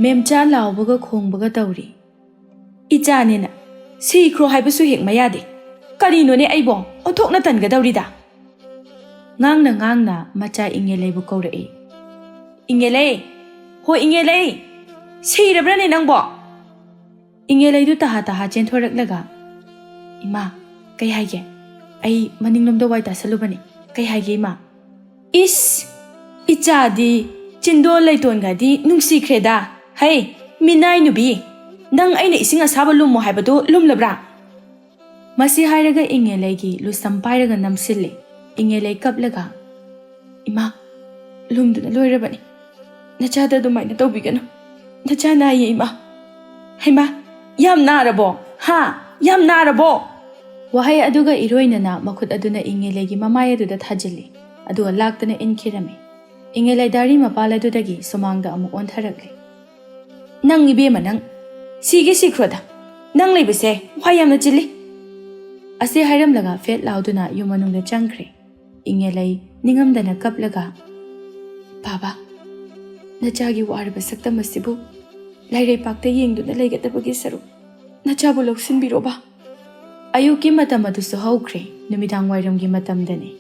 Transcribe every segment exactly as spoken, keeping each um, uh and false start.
ꯃꯦꯝꯆꯥ ꯂꯥꯎꯕꯒ ꯈꯣꯡꯕꯒ ꯇꯧꯔꯤ꯫ "ꯏꯆꯥꯅꯦꯅ ꯁꯤꯈ꯭ꯔꯣ ꯍꯥꯏꯕꯁꯨ ꯍꯦꯛ ꯃꯌꯥꯗꯦ꯫ ꯀꯔꯤꯅꯣꯅꯦ ꯑꯩꯕꯣ ꯑꯣꯟꯊꯣꯛꯅ ꯇꯟꯒꯗꯧꯔꯤꯗ?" ꯉꯥꯡꯅ ꯉꯥꯡꯅ ꯃꯆꯥ ꯏꯉꯦꯂꯩꯕꯨ ꯀꯧꯔꯛꯏ꯫ "ꯏꯉꯦꯂꯩ! ꯍꯣ ꯏꯉꯦꯂꯩ! ꯁꯤꯔꯕ꯭ꯔꯅꯦ ꯅꯪꯕꯣ?" ꯏꯉꯦꯂꯩꯗꯨ ꯇꯍꯥ ꯇꯍꯥ ꯆꯦꯟꯊꯣꯔꯛꯂꯒ, "ꯏꯃꯥ, ꯀꯩ ꯍꯥꯏꯒꯦ? ꯑꯩ ꯃꯅꯤꯡꯂꯣꯝꯗ ꯋꯥꯏ ꯇꯥꯁꯜꯂꯨꯕꯅꯤ꯫ ꯀꯩ ꯍꯥꯏꯒꯦ ꯏꯃꯥ?" "ꯏꯁ! ꯏꯆꯥꯗꯤ ꯆꯤꯟꯗꯣꯜ ꯂꯩꯇꯣꯟꯒꯗꯤ ꯅꯨꯡꯁꯤꯈ꯭ꯔꯦꯗ꯫ ꯍꯩ, ꯃꯤꯅꯥꯏ ꯅꯨꯕꯤ! ꯅꯪ ꯑꯩꯅ ꯏꯁꯤꯡ ꯑꯁꯥꯕ ꯂꯨꯝꯃꯣ ꯍꯥꯏꯕꯗꯨ ꯂꯨꯝꯂꯕ꯭ꯔꯥ?" ꯃꯁꯤ ꯍꯥꯏꯔꯒ ꯏꯉꯦꯂꯩꯒꯤ ꯂꯨꯁꯝ ꯄꯥꯏꯔꯒ ꯅꯝꯁꯤꯜꯂꯤ꯫ ꯏꯉꯦꯂꯩ ꯀꯞꯂꯒ, "ꯏꯃꯥ, ꯂꯨꯝꯗꯨꯅ ꯂꯣꯏꯔꯕꯅꯤ꯫ ꯅꯆꯥꯗ ꯑꯗꯨꯃꯥꯏꯅ ꯇꯧꯕꯤꯒꯅꯨ꯫ ꯅꯆꯥ ꯅꯥꯏꯌꯦ ꯏꯃꯥ꯫ ꯍꯩꯃꯥ, ꯌꯥꯝ ꯅꯥꯔꯕꯣ? ꯍꯥ? ꯌꯥꯝ ꯅꯥꯔꯕꯣ?" ꯋꯥꯍꯩ ꯑꯗꯨꯒ ꯏꯔꯣꯏꯅꯅ ꯃꯈꯨꯠ ꯑꯗꯨꯅ ꯏꯉꯦꯂꯩꯒꯤ ꯃꯃꯥꯏ ꯑꯗꯨꯗ ꯊꯥꯖꯤꯜꯂꯤ, ꯑꯗꯨꯒ ꯂꯥꯛꯇꯅ ꯏꯟꯈꯤꯔꯝꯃꯤ꯫ ꯏꯉꯦꯂꯩ ꯗꯥꯔꯤ ꯃꯄꯥꯜ ꯑꯗꯨꯗꯒꯤ ꯁꯨꯃꯥꯡꯗ ꯑꯃꯨꯛ ꯑꯣꯟꯊꯔꯛꯂꯤ꯫ "ꯅꯪ ꯏꯕꯦꯝꯃ ꯅꯪ, ꯁꯤꯒꯦ ꯁꯤꯈ꯭ꯔꯣꯗ꯫ ꯅꯪ ꯂꯩꯕꯁꯦ ꯋꯥꯏ ꯌꯥꯝꯅ ꯆꯤꯜꯂꯤ꯫" ꯑꯁꯤ ꯍꯥꯏꯔꯝꯂꯒ ꯐꯦꯠ ꯂꯥꯎꯗꯨꯅ ꯌꯨꯝ ꯃꯅꯨꯡꯗ ꯆꯪꯈ꯭ꯔꯦ꯫ ꯏꯉꯦꯂꯩ ꯅꯤꯡꯉꯝꯗꯅ ꯀꯞꯂꯒ, "ꯕꯥꯕꯥ, ꯅꯆꯥꯒꯤ ꯋꯥꯔꯕ ꯁꯛꯇꯝ ꯑꯁꯤꯕꯨ ꯂꯥꯏꯔꯩꯄꯥꯛꯇ ꯌꯦꯡꯗꯨꯅ ꯂꯩꯒꯗꯕꯒꯤ ꯁꯔꯨꯛ ꯅꯆꯥꯕꯨ ꯂꯧꯁꯤꯟꯕꯤꯔꯣꯕ꯫" ꯑꯌꯨꯛꯀꯤ ꯃꯇꯝ ꯑꯗꯨꯁꯨ ꯍꯧꯈ꯭ꯔꯦ, ꯅꯨꯃꯤꯗꯥꯡ ꯋꯥꯏꯔꯝꯒꯤ ꯃꯇꯝꯗꯅꯤ꯫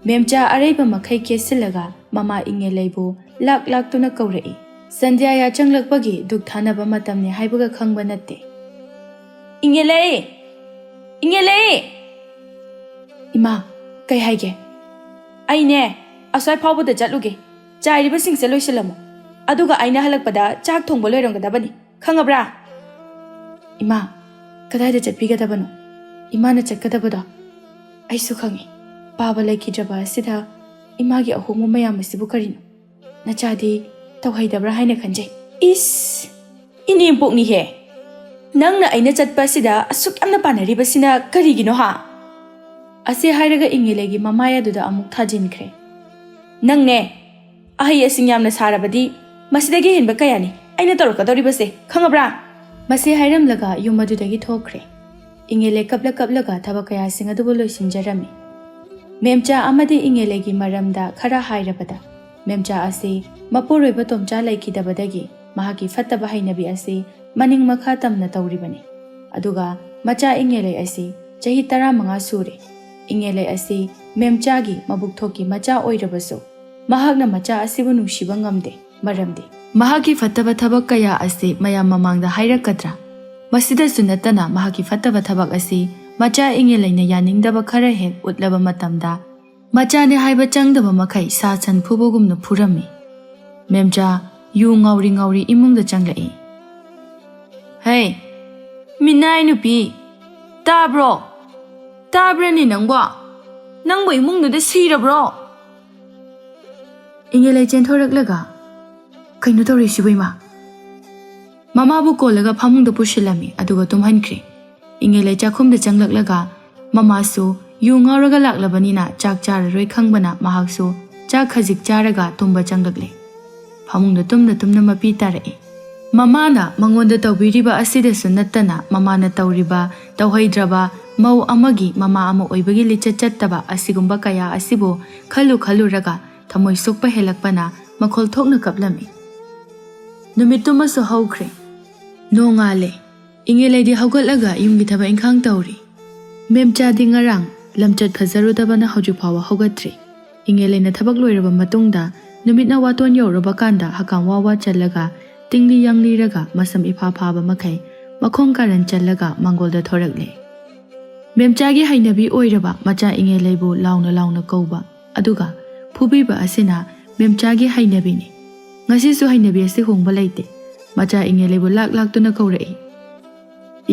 ꯃꯦꯝꯆꯥ ꯑꯔꯩꯕ ꯃꯈꯩ ꯀꯦꯁꯤꯜꯂꯒ ꯃꯃꯥ ꯏꯉꯦꯂꯩꯕꯨ ꯂꯥꯛ ꯂꯥꯛꯇꯨꯅ ꯀꯧꯔꯛꯏ꯫ ꯁꯟꯙ꯭ꯌꯥ ꯌꯥꯆꯪꯂꯛꯄꯒꯤ ꯙꯨꯛ ꯊꯥꯅꯕ ꯃꯇꯝꯅꯤ ꯍꯥꯏꯕꯒ ꯈꯪꯕ ꯅꯠꯇꯦ꯫ "ꯏꯉꯦꯂꯩ! ꯏꯉꯦꯂꯩ!" "ꯏꯃꯥ, ꯀꯩ ꯍꯥꯏꯒꯦ?" "ꯑꯩꯅꯦ, ꯑꯁ꯭ꯋꯥꯏ ꯐꯥꯎꯕꯗ ꯆꯠꯂꯨꯒꯦ꯫ ꯆꯥꯏꯔꯤꯕꯁꯤꯡꯁꯦ ꯂꯣꯏꯁꯤꯜꯂꯝꯃꯣ꯫ ꯑꯗꯨꯒ ꯑꯩꯅ ꯍꯜꯂꯛꯄꯗ ꯆꯥꯛ ꯊꯣꯡꯕ ꯂꯣꯏꯔꯝꯒꯗꯕꯅꯤ꯫ ꯈꯪꯉꯕ꯭ꯔꯥ?" "ꯏꯃꯥ, ꯀꯗꯥꯏꯗ ꯆꯠꯄꯤꯒꯗꯕꯅꯣ ꯏꯃꯥꯅ ꯆꯠꯀꯗꯕꯗꯣ? ꯑꯩꯁꯨ ꯈꯪꯉꯤ꯫ ꯄꯥꯕ ꯂꯩꯈꯤꯗ꯭ꯔꯕ ꯑꯁꯤꯗ ꯏꯃꯥꯒꯤ ꯑꯍꯣꯡꯕ ꯃꯌꯥꯝ ꯑꯁꯤꯕꯨ ꯀꯔꯤꯅꯣ? ꯅꯆꯥꯗꯤ ꯇꯧꯍꯩꯗꯕ꯭ꯔꯥ ꯍꯥꯏꯅ ꯈꯟꯖꯩ꯫" "ꯏꯁ! ꯏꯅꯦꯝꯄꯣꯛꯅꯤꯍꯦ! ꯅꯪꯅ ꯑꯩꯅ ꯆꯠꯄ ꯑꯁꯤꯗ ꯑꯁꯨꯛ ꯌꯥꯝꯅ ꯄꯥꯅꯔꯤꯕꯁꯤꯅ ꯀꯔꯤꯒꯤꯅꯣ ꯍꯥ?" ꯑꯁꯤ ꯍꯥꯏꯔꯒ ꯏꯉꯦꯂꯩꯒꯤ ꯃꯃꯥꯏ ꯑꯗꯨꯗ ꯑꯃꯨꯛ ꯊꯥꯖꯤꯟꯈ꯭ꯔꯦ꯫ "ꯅꯪꯅꯦ, ꯑꯍꯩ ꯑꯁꯤꯡ ꯌꯥꯝꯅ ꯁꯥꯔꯕꯗꯤ ꯃꯁꯤꯗꯒꯤ ꯍꯦꯟꯕ ꯀꯌꯥꯅꯤ ꯑꯩꯅ ꯇꯧꯔꯛꯀꯗꯧꯔꯤꯕꯁꯦ, ꯈꯪꯉꯕ꯭ꯔꯥ?" ꯃꯁꯤ ꯍꯥꯏꯔꯝꯂꯒ ꯌꯨꯝ ꯑꯗꯨꯗꯒꯤ ꯊꯣꯛꯈ꯭ꯔꯦ꯫ ꯏꯉꯦꯂꯩ ꯀꯞꯂ ꯀꯞꯂꯒ ꯊꯕꯛ ꯀꯌꯥꯁꯤꯡ ꯑꯗꯨꯕꯨ ꯂꯣꯏꯁꯤꯟꯖꯔꯝꯃꯤ꯫ ꯃꯦꯝꯆꯥ ꯑꯃꯗꯤ ꯏꯉꯦꯂꯩꯒꯤ ꯃꯔꯝꯗ ꯈꯔ ꯍꯥꯏꯔꯕꯗ, ꯃꯦꯝꯆꯥ ꯑꯁꯤ ꯃꯄꯨꯔꯣꯏꯕ ꯇꯣꯝꯆꯥ ꯂꯩꯈꯤꯗꯕꯗꯒꯤ ꯃꯍꯥꯛꯀꯤ ꯐꯠꯇꯕ ꯍꯩꯅꯕꯤ ꯑꯁꯤ ꯃꯅꯤꯡ ꯃꯈꯥ ꯇꯝꯅ ꯇꯧꯔꯤꯕꯅꯤ꯫ ꯑꯗꯨꯒ ꯃꯆꯥ ꯏꯉꯦꯂꯩ ꯑꯁꯤ ꯆꯍꯤ ꯇꯔꯥꯃꯉꯥ ꯁꯨꯔꯦ꯫ ꯏꯉꯦꯂꯩ ꯑꯁꯤ ꯃꯦꯝꯆꯥꯒꯤ ꯃꯕꯨꯛ ꯊꯣꯛꯀꯤ ꯃꯆꯥ ꯑꯣꯏꯔꯕꯁꯨ, ꯃꯍꯥꯛꯅ ꯃꯆꯥ ꯑꯁꯤꯕꯨ ꯅꯨꯡꯁꯤꯕ ꯉꯝꯗꯦ꯫ ꯃꯔꯝꯗꯤ ꯃꯍꯥꯛꯀꯤ ꯐꯠꯇꯕ ꯊꯕꯛ ꯀꯌꯥ ꯑꯁꯤ ꯃꯌꯥꯝ ꯃꯃꯥꯡꯗ ꯍꯥꯏꯔꯛꯀꯗ꯭ꯔꯥ? ꯃꯁꯤꯗꯁꯨ ꯅꯠꯇꯅ, ꯃꯍꯥꯛꯀꯤ ꯐꯠꯇꯕ ꯊꯕꯛ ꯑꯁꯤ ꯃꯆꯥ ꯏꯉꯦꯂꯩꯅ ꯌꯥꯅꯤꯡꯗꯕ ꯈꯔ ꯍꯦꯛ ꯎꯠꯂꯕ ꯃꯇꯝꯗ, ꯃꯆꯥꯅꯦ ꯍꯥꯏꯕ ꯆꯪꯗꯕ ꯃꯈꯩ ꯁꯥ ꯁꯟ ꯐꯨꯕꯒꯨꯝꯅ ꯐꯨꯔꯝꯃꯤ꯫ ꯃꯦꯝꯆꯥ ꯌꯨ ꯉꯥꯎꯔꯤ ꯉꯥꯎꯔꯤ ꯏꯃꯨꯡꯗ ꯆꯪꯂꯛꯏ꯫ "ꯍꯦ, ꯃꯤꯅꯥꯏ ꯅꯨꯄꯤ, ꯇꯥꯕ꯭ꯔꯣ? ꯇꯥꯕ꯭ꯔꯅꯦ ꯅꯪꯕꯣ? ꯅꯪꯕꯨ ꯏꯃꯨꯡꯗꯨꯗ ꯁꯤꯔꯕ꯭ꯔꯣ?" ꯏꯉꯦꯂꯩ ꯆꯦꯟꯊꯣꯔꯛꯂꯒ, "ꯀꯩꯅꯣ ꯇꯧꯔꯤꯁꯤꯕꯨ, ꯏꯃꯥ?" ꯃꯃꯥꯕꯨ ꯀꯣꯜꯂꯒ ꯐꯃꯨꯡꯗ ꯄꯨꯁꯤꯜꯂꯝꯃꯤ, ꯑꯗꯨꯒ ꯇꯨꯝꯍꯟꯈ꯭ꯔꯦ꯫ ꯏꯉꯦꯂꯩ ꯆꯥꯛꯈꯨꯝꯗ ꯆꯪꯂꯛꯂꯒ, ꯃꯃꯥꯁꯨ ꯌꯨ ꯉꯥꯎꯔꯒ ꯂꯥꯛꯂꯕꯅꯤꯅ ꯆꯥꯛ ꯆꯥꯔꯔꯣꯏ ꯈꯪꯕꯅ, ꯃꯍꯥꯛꯁꯨ ꯆꯥꯛ ꯈꯖꯤꯛ ꯆꯥꯔꯒ ꯇꯨꯝꯕ ꯆꯪꯂꯛꯂꯦ꯫ ꯐꯃꯨꯡꯗ ꯇꯨꯝꯅ ꯇꯨꯝꯅ ꯃꯄꯤ ꯇꯥꯔꯛꯏ꯫ ꯃꯃꯥꯅ ꯃꯉꯣꯟꯗ ꯇꯧꯕꯤꯔꯤꯕ ꯑꯁꯤꯗꯁꯨ ꯅꯠꯇꯅ, ꯃꯃꯥꯅ ꯇꯧꯔꯤꯕ ꯇꯧꯍꯩꯗ꯭ꯔꯕ ꯃꯧ ꯑꯃꯒꯤ ꯃꯃꯥ ꯑꯃ ꯑꯣꯏꯕꯒꯤ ꯂꯤꯆꯠ ꯆꯠꯇꯕ ꯑꯁꯤꯒꯨꯝꯕ ꯀꯌꯥ ꯑꯁꯤꯕꯨ ꯈꯜꯂꯨ ꯈꯜꯂꯨꯔꯒ ꯊꯃꯣꯏ ꯁꯣꯛꯄ ꯍꯦꯜꯂꯛꯄꯅ ꯃꯈꯣꯜ ꯊꯣꯛꯅ ꯀꯞꯂꯝꯃꯤ꯫ ꯅꯨꯃꯤꯠꯇꯨꯃꯁꯨ ꯍꯧꯈ꯭ꯔꯦ꯫ ꯅꯣꯡꯉꯥꯜꯂꯦ꯫ ꯏꯉꯦꯂꯩꯗꯤ ꯍꯧꯒꯠꯂꯒ ꯌꯨꯝꯒꯤ ꯊꯕꯛ ꯏꯪꯈꯥꯡ ꯇꯧꯔꯤ꯫ ꯃꯦꯝꯆꯥꯗꯤ ꯉꯔꯥꯡ ꯂꯝꯆꯠ ꯐꯖꯔꯨꯗꯕꯅ ꯍꯧꯖꯤꯛ ꯐꯥꯎꯕ ꯍꯧꯒꯠꯇ꯭ꯔꯤ꯫ ꯏꯉꯦꯂꯩꯅ ꯊꯕꯛ ꯂꯣꯏꯔꯕ ꯃꯇꯨꯡꯗ, ꯅꯨꯃꯤꯠꯅ ꯋꯥꯇꯣꯟ ꯌꯧꯔꯕ ꯀꯥꯟꯗ ꯍꯀꯥꯝ ꯋꯥ ꯋꯥ ꯆꯜꯂꯒ, ꯇꯤꯡꯂꯤ ꯌꯥꯡꯂꯤꯔꯒ, ꯃꯁꯝ ꯏꯐꯥ ꯐꯥꯕ ꯃꯈꯩ ꯃꯈꯣꯡ ꯀꯥꯔꯟ ꯆꯜꯂꯒ ꯃꯥꯡꯒꯣꯜꯗ ꯊꯣꯔꯛꯂꯦ꯫ ꯃꯦꯝꯆꯥꯒꯤ ꯍꯩꯅꯕꯤ ꯑꯣꯏꯔꯕ ꯃꯆꯥ ꯏꯉꯦꯂꯩꯕꯨ ꯂꯥꯎꯅ ꯂꯥꯎꯅ ꯀꯧꯕ, ꯑꯗꯨꯒ ꯐꯨꯕꯤꯕ ꯑꯁꯤꯅ ꯃꯦꯝꯆꯥꯒꯤ ꯍꯩꯅꯕꯤꯅꯤ꯫ ꯉꯁꯤꯁꯨ ꯍꯩꯅꯕꯤ ꯑꯁꯤ ꯍꯣꯡꯕ ꯂꯩꯇꯦ꯫ ꯃꯆꯥ ꯏꯉꯦꯂꯩꯕꯨ ꯂꯥꯛ ꯂꯥꯛꯇꯨꯅ ꯀꯧꯔꯛꯏ꯫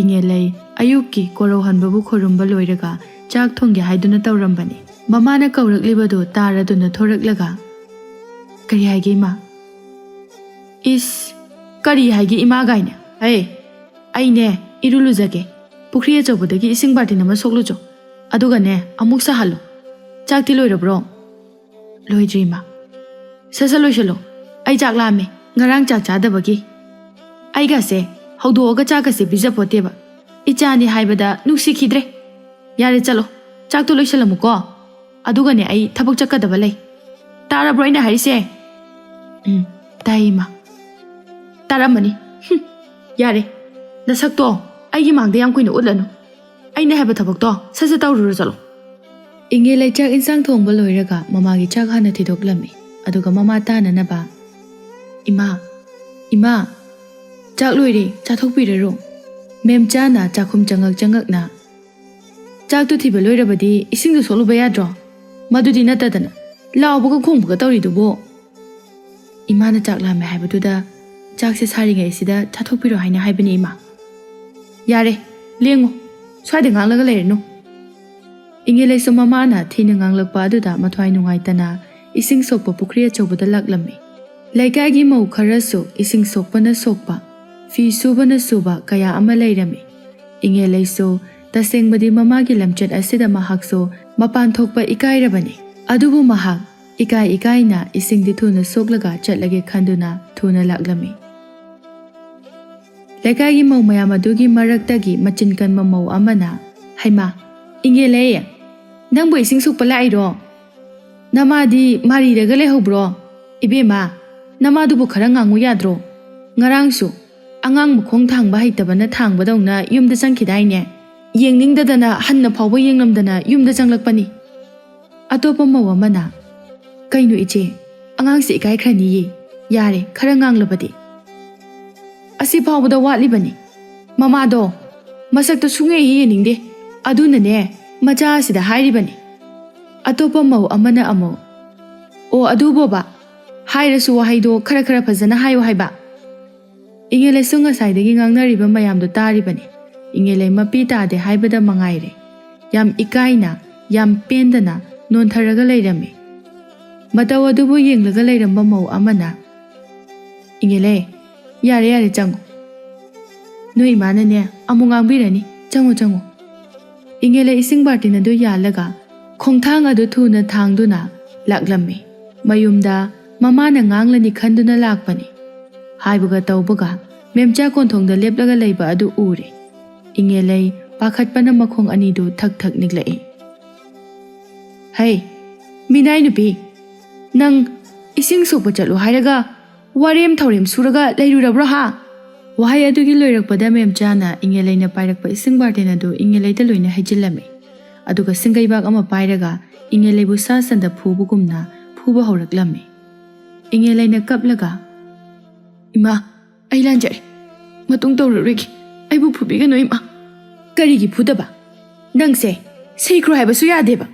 ꯏꯉꯦꯂꯩ ꯑꯌꯨꯛꯀꯤ ꯀꯣꯔꯧꯍꯟꯕꯕꯨ ꯈꯣꯏꯔꯨꯝꯕ ꯂꯣꯏꯔꯒ ꯆꯥꯛ ꯊꯣꯡꯒꯦ ꯍꯥꯏꯗꯨꯅ ꯇꯧꯔꯝꯕꯅꯤ꯫ ꯃꯃꯥꯅ ꯀꯧꯔꯛꯂꯤꯕꯗꯨ ꯇꯥꯔꯗꯨꯅ ꯊꯣꯔꯛꯂꯒ, "ꯀꯔꯤ ꯍꯥꯏꯒꯦ, ꯏꯃꯥ?" "ꯏꯁ, ꯀꯔꯤ ꯍꯥꯏꯒꯦ ꯏꯃꯥ ꯀꯥꯏꯅ? ꯍꯦ, ꯑꯩꯅꯦ ꯏꯔꯨ ꯂꯨꯖꯒꯦ꯫ ꯄꯨꯈ꯭ꯔꯤ ꯑꯆꯧꯕꯗꯒꯤ ꯏꯁꯤꯡ ꯕꯥꯔꯇꯤꯟ ꯑꯃ ꯁꯣꯛꯂꯨꯆꯣ꯫ ꯑꯗꯨꯒꯅꯦ, ꯑꯃꯨꯛ ꯁꯥꯍꯜꯂꯨ꯫ ꯆꯥꯛꯇꯤ ꯂꯣꯏꯔꯕ꯭ꯔꯣ?" "ꯂꯣꯏꯗ꯭ꯔꯤ, ꯏꯃꯥ꯫" "ꯁꯠ ꯁꯠ ꯂꯣꯏꯁꯜꯂꯣ꯫ ꯑꯩ ꯆꯥꯛ ꯂꯥꯝꯃꯦ, ꯉꯔꯥꯡ ꯆꯥꯛ ꯆꯥꯗꯕꯒꯤ꯫ ꯑꯩꯒꯁꯦ ꯍꯧꯗꯣꯛꯑꯒ ꯆꯥꯛꯀꯁꯦ ꯄꯤꯖꯄꯣꯠꯇꯦꯕ꯫ ꯏꯆꯥꯅꯤ ꯍꯥꯏꯕꯗ ꯅꯨꯡꯁꯤꯈꯤꯗ꯭ꯔꯦ꯫ ꯌꯥꯔꯦ, ꯆꯠꯂꯣ꯫ ꯆꯥꯛꯇꯣ ꯂꯣꯏꯁꯜꯂꯝꯃꯨꯀꯣ꯫ ꯑꯗꯨꯒꯅꯦ, ꯑꯩ ꯊꯕꯛ ꯆꯠꯀꯗꯕ ꯂꯩ꯫ ꯇꯥꯔꯕ꯭ꯔꯣ ꯑꯩꯅ ꯍꯥꯏꯔꯤꯁꯦ?" "ꯎꯝ, ꯇꯥꯏ, ꯏꯃꯥ꯫" ꯇꯥꯔꯝꯃꯅꯤ꯫ ꯍꯨꯝ, ꯌꯥꯔꯦ꯫ ꯅꯁꯛꯇꯣ ꯑꯩꯒꯤ ꯃꯥꯡꯗ ꯌꯥꯝ ꯀꯨꯏꯅ ꯎꯠꯂꯅꯨ꯫ ꯑꯩꯅ ꯍꯥꯏꯕ ꯊꯕꯛꯇꯣ ꯁꯠ ꯁꯠ ꯇꯧꯔꯨꯔꯣ ꯆꯠꯂꯣ꯫ ꯏꯉꯦꯜ ꯂꯩꯆꯥꯛ ꯏꯟꯁꯥꯡ ꯊꯣꯡꯕ ꯂꯣꯏꯔꯒ ꯃꯃꯥꯒꯤ ꯆꯥꯛ ꯍꯥꯟꯅ ꯊꯤꯗꯣꯛꯂꯝꯃꯤ꯫ ꯑꯗꯨꯒ ꯃꯃꯥ ꯇꯥꯅꯅꯕ, "ꯏꯃꯥ, ꯏꯃꯥ, ꯆꯥꯛ ꯂꯣꯏꯔꯦ, ꯆꯥꯊꯣꯛꯄꯤꯔꯔꯣ꯫" ꯃꯦꯝꯆꯥꯅ ꯆꯥꯛꯈꯨꯝ ꯆꯪꯉꯛ ꯆꯪꯉꯛꯅ, "ꯆꯥꯛꯇꯨ ꯊꯤꯕ ꯂꯣꯏꯔꯕꯗꯤ ꯏꯁꯤꯡꯗꯨ ꯁꯣꯛꯂꯨꯕ ꯌꯥꯗ꯭ꯔꯣ? ꯃꯗꯨꯗꯤ ꯅꯠꯇꯗꯅ ꯂꯥꯎꯕꯒ ꯈꯣꯡꯕꯒ ꯇꯧꯔꯤꯗꯨꯕꯨ?" ꯏꯃꯥꯅ ꯆꯥꯛ ꯂꯥꯝꯃꯦ ꯍꯥꯏꯕꯗꯨꯗ ꯆꯥꯛꯁꯦ ꯁꯥꯔꯤꯉꯩꯁꯤꯗ ꯆꯥꯊꯣꯛꯄꯤꯔꯣ ꯍꯥꯏꯅ ꯍꯥꯏꯕꯅꯤ, ꯏꯃꯥ꯫ ꯌꯥꯔꯦ, ꯂꯦꯡꯉꯨ, ꯁ꯭ꯋꯥꯏꯗ ꯉꯥꯡꯂꯒ ꯂꯩꯔꯅꯨ꯫ ꯏꯉꯦꯂꯩꯁꯨ ꯃꯃꯥꯅ ꯊꯤꯅ ꯉꯥꯡꯂꯛꯄ ꯑꯗꯨꯗ ꯃꯊ꯭ꯋꯥꯏ ꯅꯨꯡꯉꯥꯏꯇꯅ ꯏꯁꯤꯡ ꯁꯣꯛꯄ ꯄꯨꯈ꯭ꯔꯤ ꯑꯆꯧꯕꯗ ꯂꯥꯛꯂꯝꯃꯤ꯫ ꯂꯩꯀꯥꯏꯒꯤ ꯃꯧ ꯈꯔꯁꯨ ꯏꯁꯤꯡ ꯁꯣꯛꯄꯅ ꯁꯣꯛꯄ, ꯐꯤ ꯁꯨꯕꯅ ꯁꯨꯕ ꯀꯌꯥ ꯑꯃ ꯂꯩꯔꯝꯃꯤ꯫ ꯏꯉꯦꯂꯩꯁꯨ ꯇꯁꯦꯡꯕꯗꯤ ꯃꯃꯥꯒꯤ ꯂꯝꯆꯠ ꯑꯁꯤꯗ ꯃꯍꯥꯛꯁꯨ ꯃꯄꯥꯟ ꯊꯣꯛꯄ ꯏꯀꯥꯏꯔꯕꯅꯤ꯫ ꯑꯗꯨꯕꯨ ꯃꯍꯥꯛ ꯏꯀꯥꯏ ꯏꯀꯥꯏꯅ ꯏꯁꯤꯡꯗꯤ ꯊꯨꯅ ꯁꯣꯛꯂꯒ ꯆꯠꯂꯒꯦ ꯈꯟꯗꯨꯅ ꯊꯨꯅ ꯂꯥꯛꯂꯝꯃꯤ꯫ ꯂꯩꯀꯥꯏꯒꯤ ꯃꯧ ꯃꯌꯥꯝ ꯑꯗꯨꯒꯤ ꯃꯔꯛꯇꯒꯤ ꯃꯆꯤꯟ ꯀꯟꯕ ꯃꯧ ꯑꯃꯅ, "ꯍꯩꯃꯥ, ꯏꯉꯦꯂꯩ, ꯅꯪꯕꯨ ꯏꯁꯤꯡ ꯁꯣꯛꯄ ꯂꯥꯛꯏꯔꯣ? ꯅꯃꯥꯗꯤ ꯃꯥꯔꯤꯔꯒ ꯂꯩꯍꯧꯕ꯭ꯔꯣ? ꯏꯕꯦꯝꯃ, ꯅꯃꯥꯗꯨꯕꯨ ꯈꯔ ꯉꯥꯡꯉꯨ ꯌꯥꯗ꯭ꯔꯣ? ꯉꯔꯥꯡꯁꯨ ꯑꯉꯥꯡ ꯃꯈꯣꯡ ꯊꯥꯡꯕ ꯍꯩꯇꯕꯅ ꯊꯥꯡꯕꯗꯧꯅ ꯌꯨꯝꯗ ꯆꯪꯈꯤꯗꯥꯏꯅꯦ? ꯌꯦꯡꯅꯤꯡꯗꯗꯅ ꯍꯟꯅ ꯐꯥꯎꯕ ꯌꯦꯡꯂꯝꯗꯅ ꯌꯨꯝꯗ ꯆꯪꯂꯛꯄꯅꯤ꯫" ꯑꯇꯣꯞꯄ ꯃꯧ ꯑꯃꯅ, "ꯀꯩꯅꯣ ꯏꯆꯦ, ꯑꯉꯥꯡꯁꯦ ꯏꯀꯥꯏꯈ꯭ꯔꯅꯤꯌꯦ꯫ ꯌꯥꯔꯦ, ꯈꯔ ꯉꯥꯡꯂꯕꯗꯤ꯫ ꯑꯁꯤ ꯐꯥꯎꯕꯗ ꯋꯥꯠꯂꯤꯕꯅꯤ꯫ ꯃꯃꯥꯗꯣ ꯃꯁꯛꯇꯣ ꯁꯨꯡꯌꯦꯡ ꯍꯦꯛ ꯌꯦꯡꯅꯤꯡꯗꯦ꯫ ꯑꯗꯨꯅꯅꯦ ꯃꯆꯥ ꯑꯁꯤꯗ ꯍꯥꯏꯔꯤꯕꯅꯤ꯫" ꯑꯇꯣꯞꯄ ꯃꯧ ꯑꯃꯅ ꯑꯃꯨꯛ, "ꯑꯣ ꯑꯗꯨꯕꯣꯕ, ꯍꯥꯏꯔꯁꯨ ꯋꯥꯍꯩꯗꯣ ꯈꯔ ꯈꯔ ꯐꯖꯅ ꯍꯥꯏꯌꯨ ꯍꯥꯏꯕ꯫" ꯏꯉꯦꯂꯩꯁꯨ ꯉꯁꯥꯏꯗꯒꯤ ꯉꯥꯡꯅꯔꯤꯕ ꯃꯌꯥꯝꯗꯣ ꯇꯥꯔꯤꯕꯅꯤ꯫ ꯏꯉꯦꯂꯩ ꯃꯄꯤ ꯇꯥꯗꯦ ꯍꯥꯏꯕꯗ ꯃꯉꯥꯏꯔꯦ꯫ ꯌꯥꯝ ꯏꯀꯥꯏꯅ, ꯌꯥꯝ ꯄꯦꯟꯗꯅ ꯅꯣꯟꯊꯔꯒ ꯂꯩꯔꯝꯃꯤ꯫ ꯃꯇꯧ ꯑꯗꯨꯕꯨ ꯌꯦꯡꯂꯒ ꯂꯩꯔꯝꯕ ꯃꯧ ꯑꯃꯅ, "ꯏꯉꯦꯂꯩ, ꯌꯥꯔꯦ, ꯌꯥꯔꯦ, ꯆꯪꯉꯨ꯫ ꯅꯣꯏ ꯏꯃꯥꯅꯅꯦ ꯑꯃꯨꯛ ꯉꯥꯡꯕꯤꯔꯅꯤ꯫ ꯆꯪꯉꯨ, ꯆꯪꯉꯨ꯫" ꯏꯉꯦꯂꯩ ꯏꯁꯤꯡ ꯕꯥꯔꯇꯤꯟ ꯑꯗꯨ ꯌꯥꯜꯂꯒ ꯈꯣꯡꯊꯥꯡ ꯑꯗꯨ ꯊꯨꯅ ꯊꯥꯡꯗꯨꯅ ꯂꯥꯛꯂꯝꯃꯤ꯫ ꯃꯌꯨꯝꯗ ꯃꯃꯥꯅ ꯉꯥꯡꯂꯅꯤ ꯈꯟꯗꯨꯅ ꯂꯥꯛꯄꯅꯤ꯫ ꯍꯥꯏꯕꯒ ꯇꯧꯕꯒ ꯃꯦꯝꯆꯥ ꯀꯣꯟꯊꯣꯡꯗ ꯂꯦꯞꯂꯒ ꯂꯩꯕ ꯑꯗꯨ ꯎꯔꯦ꯫ ꯏꯉꯦꯂꯩ ꯄꯥꯈꯠꯄꯅ ꯃꯈꯣꯡ ꯑꯅꯤꯗꯨ ꯊꯛ ꯊꯛ ꯅꯤꯛꯂꯛꯏ꯫ "ꯍꯩ, ꯃꯤꯅꯥꯏ ꯅꯨꯄꯤ, ꯅꯪ ꯏꯁꯤꯡ ꯁꯣꯛꯄ ꯆꯠꯂꯨ ꯍꯥꯏꯔꯒ ꯋꯥꯔꯦꯝ ꯊꯧꯔꯦꯝ ꯁꯨꯔꯒ ꯂꯩꯔꯨꯔꯕ꯭ꯔꯣ ꯍꯥ?" ꯋꯥꯍꯩ ꯑꯗꯨꯒꯤ ꯂꯣꯏꯔꯛꯄꯗ ꯃꯦꯝꯆꯥꯅ ꯏꯉꯦꯂꯩꯅ ꯄꯥꯏꯔꯛꯄ ꯏꯁꯤꯡ ꯕꯥꯔꯇꯦꯟ ꯑꯗꯨ ꯏꯉꯦꯂꯩꯗ ꯂꯣꯏꯅ ꯍꯩꯖꯤꯜꯂꯝꯃꯤ꯫ ꯑꯗꯨꯒ ꯁꯤꯡꯒꯩꯕꯥꯛ ꯑꯃ ꯄꯥꯏꯔꯒ ꯏꯉꯦꯂꯩꯕꯨ ꯁꯥ ꯁꯟꯗ ꯐꯨꯕꯒꯨꯝꯅ ꯐꯨꯕ ꯍꯧꯔꯛꯂꯝꯃꯤ꯫ ꯏꯉꯦꯂꯩꯅ ꯀꯞꯂꯒ, "ꯏꯃꯥ, ꯑꯩ ꯂꯥꯟꯖꯔꯦ꯫ ꯃꯇꯨꯡ ꯇꯧꯔꯔꯣꯏꯒꯦ꯫ ꯑꯩꯕꯨ ꯐꯨꯕꯤꯒꯅꯨ, ꯏꯃꯥ꯫" "ꯀꯔꯤꯒꯤ ꯐꯨꯗꯕ? ꯅꯪꯁꯦ ꯁꯤꯈ꯭ꯔꯣ ꯍꯥꯏꯕꯁꯨ ꯌꯥꯗꯦꯕ꯫"